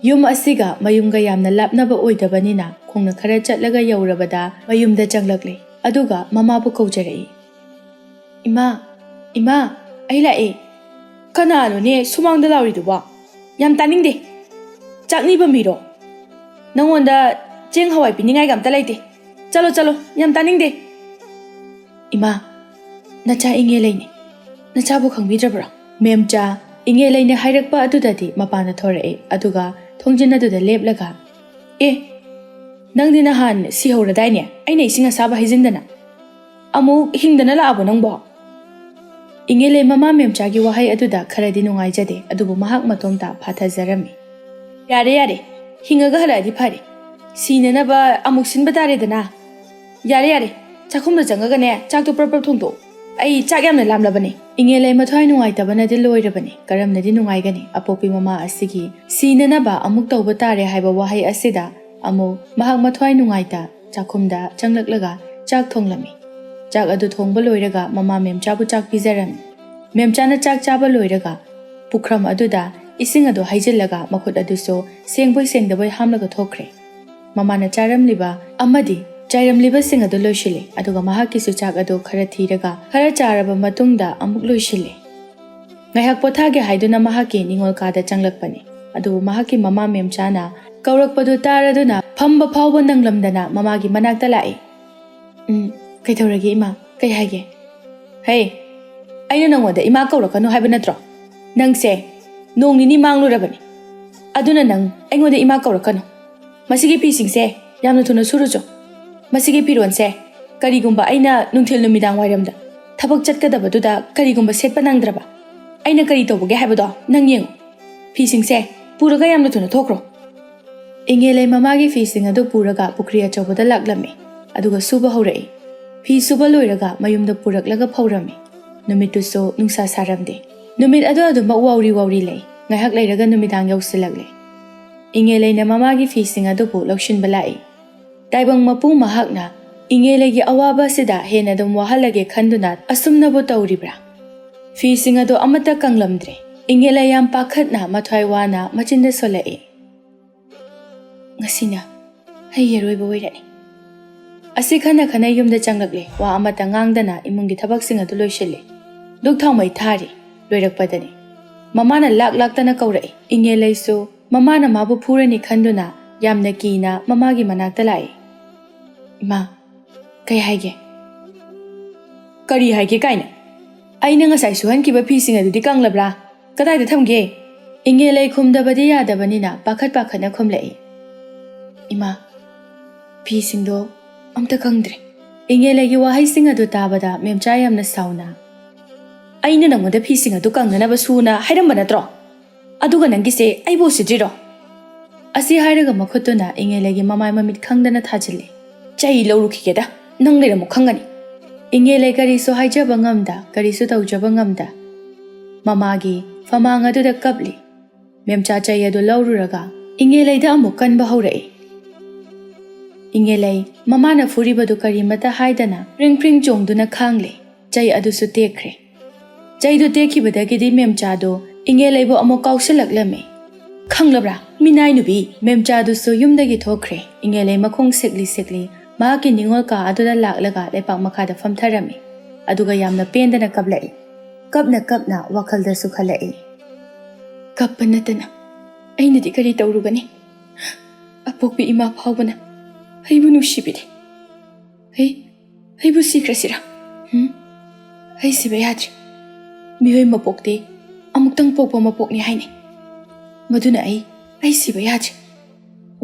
ꯌꯨꯝ ꯑꯁꯤꯒ ꯃꯌꯨꯝꯒ ꯌꯥꯝꯅ ꯂꯥꯞꯅꯕ ꯑꯣꯏꯗꯕꯅꯤꯅ ꯈꯣꯡꯅ ꯈꯔ ꯆꯠꯂꯒ ꯌꯧꯔꯕꯗ ꯃꯌꯨꯝꯗ ꯆꯪꯂꯛꯂꯦ꯫ ꯑꯗꯨꯒ ꯃꯃꯥꯕꯨ ꯀꯧꯖꯔꯛꯏ꯫ "ꯏꯃꯥ, ꯏꯃꯥ, ꯑꯩ ꯂꯥꯛꯑꯦ꯫" "ꯀꯅꯥꯅꯣꯅꯦ ꯁꯨꯃꯥꯡꯗ ꯂꯥꯎꯔꯤꯗꯨꯕꯣ? ꯌꯥꯝ ꯇꯥꯅꯤꯡꯗꯦ꯫ ꯆꯥꯛ ꯅꯤꯕ ꯃꯤꯔꯣ? ꯅꯪꯉꯣꯟꯗ ꯆꯦꯡ ꯍꯋꯥꯏ ꯄꯤꯅꯤꯡꯉꯥꯏꯒ ꯑꯝꯇ ꯂꯩꯇꯦ꯫ ꯆꯠꯂꯣ, ꯆꯠꯂꯣ, ꯌꯥꯝ ꯇꯥꯅꯤꯡꯗꯦ꯫" "ꯏꯃꯥ, ꯅꯆꯥ ꯏꯉꯦꯂꯩꯅꯦ꯫ ꯅꯆꯥꯕꯨ ꯈꯪꯕꯤꯗ꯭ꯔꯕ꯭ꯔꯣ?" ꯃꯦꯝꯆꯥ ꯏꯉꯦꯂꯩꯅ ꯍꯥꯏꯔꯛꯄ ꯑꯗꯨꯗꯗꯤ ꯃꯄꯥꯟꯗ ꯊꯣꯔꯛꯑꯦ, ꯑꯗꯨꯒ ꯊꯣꯡꯖꯤꯟ ꯑꯗꯨꯗ ꯂꯦꯞꯂꯒ, "ꯑꯦ, ꯅꯪꯗꯤ ꯅꯍꯥꯟ ꯁꯤꯍꯧꯔꯗꯥꯏꯅꯦ, ꯑꯩꯅ ꯏꯁꯤꯡ ꯑꯁꯥꯕ ꯍꯩꯖꯤꯟꯗꯅ? ꯑꯃꯨꯛ ꯍꯤꯡꯗꯅ ꯂꯥꯛꯑꯕꯣ ꯅꯪꯕꯣ?" ꯏꯉꯦꯂꯩ ꯃꯃꯥ ꯃꯦꯝꯆꯥꯒꯤ ꯋꯥꯍꯩ ꯑꯗꯨꯗ ꯈꯔꯗꯤ ꯅꯨꯡꯉꯥꯏꯖꯗꯦ, ꯑꯗꯨꯕꯨ ꯃꯍꯥꯛ ꯃꯇꯣꯝꯇ ꯐꯥꯊꯖꯔꯝꯃꯤ꯫ "ꯌꯥꯔꯦ, ꯌꯥꯔꯦ, ꯍꯤꯡꯉꯒ ꯍꯜꯂꯛꯑꯗꯤ ꯐꯔꯦ꯫ ꯁꯤꯅꯅꯕ ꯑꯃꯨꯛ ꯁꯤꯟꯕ ꯇꯥꯔꯦꯗꯅ꯫ ꯌꯥꯔꯦ, ꯌꯥꯔꯦ, ꯆꯥꯛꯈꯨꯝꯗ ꯆꯪꯉꯒꯅꯦ, ꯆꯥꯛꯇꯣ ꯄ꯭ꯔꯞ ꯄ꯭ꯔꯞ ꯊꯣꯡꯗꯣꯛꯑꯣ꯫ ꯑꯩ ꯆꯥꯛ ꯌꯥꯝꯅ ꯂꯥꯝꯂꯕꯅꯦ꯫" ꯏꯉꯦꯂꯩ ꯃꯊ꯭ꯋꯥꯏ ꯅꯨꯡꯉꯥꯏꯇꯕꯅꯗꯤ ꯂꯣꯏꯔꯕꯅꯤ꯫ ꯀꯔꯝꯅꯗꯤ ꯅꯨꯡꯉꯥꯏꯒꯅꯤ? ꯑꯄꯣꯛꯄꯤ ꯃꯃꯥ ꯑꯁꯤꯒꯤ ꯁꯤꯅꯅꯕ ꯑꯃꯨꯛ ꯇꯧꯕ ꯇꯥꯔꯦ ꯍꯥꯏꯕ ꯋꯥꯍꯩ ꯑꯁꯤꯗ ꯑꯃꯨꯛ ꯃꯍꯥꯛ ꯃꯊ꯭ꯋꯥꯏ ꯅꯨꯡꯉꯥꯏꯇ ꯆꯥꯛꯈꯨꯝꯗ ꯆꯪꯂꯛꯂꯒ ꯆꯥꯛ ꯊꯣꯡꯂꯝꯃꯤ꯫ ꯆꯥꯛ ꯑꯗꯨ ꯊꯣꯡꯕ ꯂꯣꯏꯔꯒ ꯃꯃꯥ ꯃꯦꯝꯆꯥꯕꯨ ꯆꯥꯛ ꯄꯤꯖꯔꯝꯃꯤ꯫ ꯃꯦꯝꯆꯥꯅ ꯆꯥꯛ ꯆꯥꯕ ꯂꯣꯏꯔꯒ ꯄꯨꯈ꯭ꯔꯝ ꯑꯗꯨꯗ ꯏꯁꯤꯡ ꯑꯗꯨ ꯍꯩꯖꯤꯜꯂꯒ ꯃꯈꯨꯠ ꯑꯗꯨꯁꯨ ꯁꯦꯡꯕꯣꯏ ꯁꯦꯡꯗꯕꯣꯏ ꯍꯥꯝꯂꯒ ꯊꯣꯛꯈ꯭ꯔꯦ꯫ ꯃꯃꯥꯅ ꯆꯥꯔꯝꯂꯤꯕ ꯑꯃꯗꯤ ꯆꯥꯏꯔꯝꯂꯤꯕꯁꯤꯡ ꯑꯗꯨ ꯂꯣꯏꯁꯤꯜꯂꯦ, ꯑꯗꯨꯒ ꯃꯍꯥꯛꯀꯤꯁꯨ ꯆꯥꯛ ꯑꯗꯨ ꯈꯔ ꯊꯤꯔꯒ ꯈꯔ ꯆꯥꯔꯕ ꯃꯇꯨꯡꯗ ꯑꯃꯨꯛ ꯂꯣꯏꯁꯤꯜꯂꯦ꯫ ꯉꯥꯏꯍꯥꯛ ꯄꯣꯊꯥꯒꯦ ꯍꯥꯏꯗꯨꯅ ꯃꯍꯥꯛꯀꯤ ꯅꯤꯡꯉꯣꯜ ꯀꯥꯗ ꯆꯪꯂꯛꯄꯅꯤ꯫ ꯑꯗꯨꯕꯨ ꯃꯍꯥꯛꯀꯤ ꯃꯃꯥ ꯃꯦꯝꯆꯥꯅ ꯀꯧꯔꯛꯄꯗꯨ ꯇꯥꯔꯗꯨꯅ ꯐꯝꯕ ꯐꯥꯎꯕ ꯅꯪꯂꯝꯗꯅ ꯃꯃꯥꯒꯤ ꯃꯅꯥꯛꯇ ꯂꯥꯛꯏ꯫ "ꯎꯝ, ꯀꯩꯗꯧꯔꯒꯦ ꯏꯃꯥ? ꯀꯩ ꯍꯥꯏꯒꯦ?" "ꯍꯦ, ꯑꯩꯅ ꯅꯪꯉꯣꯟꯗ ꯏꯃꯥ ꯀꯧꯔꯛꯀꯅꯨ ꯍꯥꯏꯕ ꯅꯠꯇ꯭ꯔꯣ? ꯅꯪꯁꯦ ꯅꯣꯡ ꯅꯤꯅꯤ ꯃꯥꯡꯂꯨꯔꯕꯅꯤ꯫ ꯑꯗꯨꯅ ꯅꯪ ꯑꯩꯉꯣꯟꯗ ꯏꯃꯥ ꯀꯧꯔꯛꯀꯅꯨ꯫ ꯃꯁꯤꯒꯤ ꯐꯤꯁꯤꯡꯁꯦ ꯌꯥꯝꯅ ꯊꯨꯅ ꯁꯨꯔꯨꯆꯣ꯫ "ꯃꯁꯤꯒꯤ ꯐꯤꯔꯣꯟꯁꯦ ꯀꯔꯤꯒꯨꯝꯕ ꯑꯩꯅ ꯅꯨꯡꯊꯤꯜ ꯅꯨꯃꯤꯗꯥꯡ ꯋꯥꯏꯔꯝꯗ ꯊꯕꯛ ꯆꯠꯀꯗꯕꯗꯨꯗ ꯀꯔꯤꯒꯨꯝꯕ ꯁꯦꯠꯄ ꯅꯪꯗ꯭ꯔꯕ, ꯑꯩꯅ ꯀꯔꯤ ꯇꯧꯕꯒꯦ ꯍꯥꯏꯕꯗꯣ ꯅꯪ ꯌꯦꯡꯉꯨ꯫ ꯐꯤꯁꯤꯡꯁꯦ ꯄꯨꯔꯒ ꯌꯥꯝꯅ ꯊꯨꯅ ꯊꯣꯛꯈ꯭ꯔꯣ"꯫ ꯏꯉꯦꯂꯩ ꯃꯃꯥꯒꯤ ꯐꯤꯁꯤꯡ ꯑꯗꯨ ꯄꯨꯔꯒ ꯄꯨꯈ꯭ꯔꯤ ꯑꯆꯧꯕꯗ ꯂꯥꯛꯂꯝꯃꯤ, ꯑꯗꯨꯒ ꯁꯨꯕ ꯍꯧꯔꯛꯏ꯫ ꯐꯤ ꯁꯨꯕ ꯂꯣꯏꯔꯒ ꯃꯌꯨꯝꯗ ꯄꯨꯔꯛꯂꯒ ꯐꯧꯔꯝꯃꯤ꯫ ꯅꯨꯃꯤꯠꯇꯨꯁꯨ ꯅꯨꯡꯁꯥ ꯁꯥꯔꯝꯗꯦ꯫ ꯅꯨꯃꯤꯠ ꯑꯗꯨ ꯑꯗꯨꯃꯛ ꯋꯥꯎꯔꯤ ꯋꯥꯎꯔꯤ ꯂꯩ꯫ ꯉꯥꯏꯍꯥꯛ ꯂꯩꯔꯒ ꯅꯨꯃꯤꯗꯥꯡ ꯌꯧꯁꯤꯜꯂꯛꯂꯦ꯫ ꯏꯉꯦꯂꯩꯅ ꯃꯃꯥꯒꯤ ꯐꯤꯁꯤꯡ ꯑꯗꯨꯕꯨ ꯂꯧꯁꯤꯟꯕ ꯂꯥꯛꯏ꯫ ꯇꯥꯏꯕꯪ ꯃꯄꯨ ꯃꯍꯥꯛꯅ ꯏꯉꯦꯂꯩꯒꯤ ꯑꯋꯥꯕ ꯑꯁꯤꯗ ꯍꯦꯟꯅ ꯑꯗꯨꯝ ꯋꯥꯍꯜꯂꯒꯦ ꯈꯟꯗꯨꯅ ꯑꯁꯨꯝꯅꯕꯨ ꯇꯧꯔꯤꯕ꯭ꯔꯥ? ꯐꯤꯁꯤꯡ ꯑꯗꯨ ꯑꯃꯠꯇ ꯀꯪꯂꯝꯗ꯭ꯔꯦ꯫ ꯏꯉꯦꯂꯩ ꯌꯥꯝ ꯄꯥꯈꯠꯅ ꯃꯊ꯭ꯋꯥꯏ ꯋꯥꯅ ꯃꯆꯤꯟꯗ ꯁꯣꯜꯂꯛꯏ, "ꯉꯁꯤꯅ ꯑꯩꯒꯤ ꯑꯔꯣꯏꯕ ꯑꯣꯏꯔꯅꯤ"꯫ ꯑꯁꯤ ꯈꯟꯅ ꯈꯟꯅ ꯌꯨꯝꯗ ꯆꯪꯂꯛꯂꯦ꯫ ꯋꯥ ꯑꯃꯠꯇ ꯉꯥꯡꯗꯅ ꯏꯃꯨꯡꯒꯤ ꯊꯕꯛꯁꯤꯡ ꯑꯗꯨ ꯂꯣꯏꯁꯤꯜꯂꯦ꯫ ꯗꯨꯛ ꯊꯥꯎꯃꯩ ꯊꯥꯔꯤ꯫ ꯂꯣꯏꯔꯛꯄꯗꯅꯤ ꯃꯃꯥꯅ ꯂꯥꯛ ꯂꯥꯛꯇꯅ ꯀꯧꯔꯛꯏ꯫ ꯏꯉꯦꯂꯩꯁꯨ ꯃꯃꯥꯅ ꯃꯥꯕꯨ ꯐꯨꯔꯅꯤ ꯈꯟꯗꯨꯅ ꯌꯥꯝꯅ ꯀꯤꯅ ꯃꯃꯥꯒꯤ ꯃꯅꯥꯛꯇ ꯂꯥꯛꯏ꯫ "ꯏꯃꯥ, ꯀꯩ ꯍꯥꯏꯒꯦ?" "ꯀꯔꯤ ꯍꯥꯏꯒꯦ ꯀꯥꯏꯅ? ꯑꯩꯅ ꯉꯁꯥꯏ ꯁꯨꯍꯟꯈꯤꯕ ꯐꯤꯁꯤꯡ ꯑꯗꯨꯗꯤ ꯀꯪꯂꯕ꯭ꯔꯥ? ꯀꯗꯥꯏꯗ ꯊꯝꯒꯦ?" ꯏꯉꯦꯂꯩ ꯈꯨꯝꯗꯕꯗꯤ ꯌꯥꯗꯕꯅꯤꯅ ꯄꯥꯈꯠ ꯄꯥꯈꯠꯅ ꯈꯨꯝꯂꯛꯏ꯫ "ꯏꯃꯥ, ꯐꯤꯁꯤꯡꯗꯣ ꯑꯝꯇ ꯀꯪꯗ꯭ꯔꯦ"꯫ ꯏꯉꯦꯂꯩꯒꯤ ꯋꯥꯍꯩꯁꯤꯡ ꯑꯗꯨ ꯇꯥꯕꯗ ꯃꯦꯝꯆꯥ ꯌꯥꯝꯅ ꯁꯥꯎꯅ, "ꯑꯩꯅ ꯅꯪꯉꯣꯟꯗ ꯐꯤꯁꯤꯡ ꯑꯗꯨ ꯀꯪꯅꯅꯕ ꯁꯨꯅ ꯍꯥꯏꯔꯝꯕ ꯅꯠꯇ꯭ꯔꯣ? ꯑꯗꯨꯒ ꯅꯪꯒꯤꯁꯦ ꯑꯩꯕꯨ ꯎꯁꯤꯠꯇ꯭ꯔꯤꯔꯣ?" ꯑꯁꯤ ꯍꯥꯏꯔꯒ ꯃꯈꯨꯠꯇꯨꯅ ꯏꯉꯦꯂꯩꯒꯤ ꯃꯃꯥꯏ ꯃꯃꯤꯠ ꯈꯪꯗꯅ ꯊꯥꯖꯤꯜꯂꯤ꯫ "ꯆꯩ ꯂꯧꯔꯨꯈꯤꯒꯦꯗ, ꯅꯪ ꯂꯩꯔꯝꯃꯨ ꯈꯪꯒꯅꯤ"꯫ ꯏꯉꯦꯂꯩ ꯀꯔꯤꯁꯨ ꯍꯥꯏꯖꯕ ꯉꯝꯗ, ꯀꯔꯤꯁꯨ ꯇꯧꯖꯕ ꯉꯝꯗ ꯃꯃꯥꯒꯤ ꯐꯃꯥꯡ ꯑꯗꯨꯗ ꯀꯞꯂꯤ꯫ ꯃꯦꯝꯆꯥ ꯆꯩ ꯑꯗꯨ ꯂꯧꯔꯨꯔꯒ ꯏꯉꯦꯂꯩꯗ ꯑꯃꯨꯛ ꯀꯟꯕ ꯍꯧꯔꯛꯏ꯫ ꯏꯉꯦꯂꯩ ꯃꯃꯥꯅ ꯐꯨꯔꯤꯕꯗꯨ ꯀꯔꯤꯃꯠꯇ ꯍꯥꯏꯗꯅ ꯐ꯭ꯔꯤꯡ ꯐ꯭ꯔꯤꯡ ꯆꯣꯡꯗꯨꯅ ꯈꯥꯡꯂꯦ꯫ ꯆꯩ ꯑꯗꯨꯁꯨ ꯇꯦꯛꯈ꯭ꯔꯦ꯫ ꯆꯩꯗꯨ ꯇꯦꯛꯈꯤꯕꯗꯒꯤꯗꯤ ꯃꯦꯝꯆꯥꯗꯨ ꯏꯉꯦꯂꯩꯕꯨ ꯑꯃꯨꯛ ꯀꯥꯎꯁꯤꯜꯂꯛꯂꯝꯃꯤ꯫ "ꯈꯪꯂꯕ꯭ꯔꯥ, ꯃꯤꯅꯥꯏ ꯅꯨꯄꯤ?" ꯃꯦꯝꯆꯥꯗꯨꯁꯨ ꯌꯨꯝꯗꯒꯤ ꯊꯣꯛꯈ꯭ꯔꯦ꯫ ꯏꯉꯦꯂꯩ ꯃꯈꯣꯡ ꯁꯦꯛꯂꯤ ꯁꯦꯛꯂꯤ ꯃꯍꯥꯛꯀꯤ ꯅꯤꯡꯉꯣꯜ ꯀꯥ ꯑꯗꯨꯗ ꯂꯥꯛꯂꯒ ꯂꯩꯄꯥꯛ ꯃꯈꯥꯗ ꯐꯝꯊꯔꯝꯃꯤ꯫ ꯑꯗꯨꯒ ꯌꯥꯝꯅ ꯄꯦꯟꯗꯅ ꯀꯞꯂꯛꯏ꯫ ꯀꯞꯅ ꯀꯞꯅ ꯋꯥꯈꯜꯗꯁꯨ ꯈꯜꯂꯛꯏ, "ꯀꯞꯄ ꯅꯠꯇꯅ ꯑꯩꯅꯗꯤ ꯀꯔꯤ ꯇꯧꯔꯨꯒꯅꯤ? ꯑꯄꯣꯛꯄꯤ ꯏꯃꯥ ꯐꯥꯎꯕꯅ ꯑꯩꯕꯨ ꯅꯨꯡꯁꯤꯕꯤꯗꯦ꯫ ꯑꯩ, ꯑꯩꯕꯨ ꯁꯤꯈ꯭ꯔꯁꯤꯔꯥ? ꯍꯨꯝ? ꯑꯩ ꯁꯤꯕ ꯌꯥꯗ꯭ꯔꯤ꯫ ꯃꯤꯑꯣꯏ ꯃꯄꯣꯛꯇꯤ ꯑꯃꯨꯛꯇꯪ ꯄꯣꯛꯄ ꯃꯄꯣꯛꯅꯤ ꯍꯥꯏꯅꯩ꯫ ꯃꯗꯨꯅ ꯑꯩ, ꯑꯩ ꯁꯤꯕ ꯌꯥꯗ꯭ꯔꯤ꯫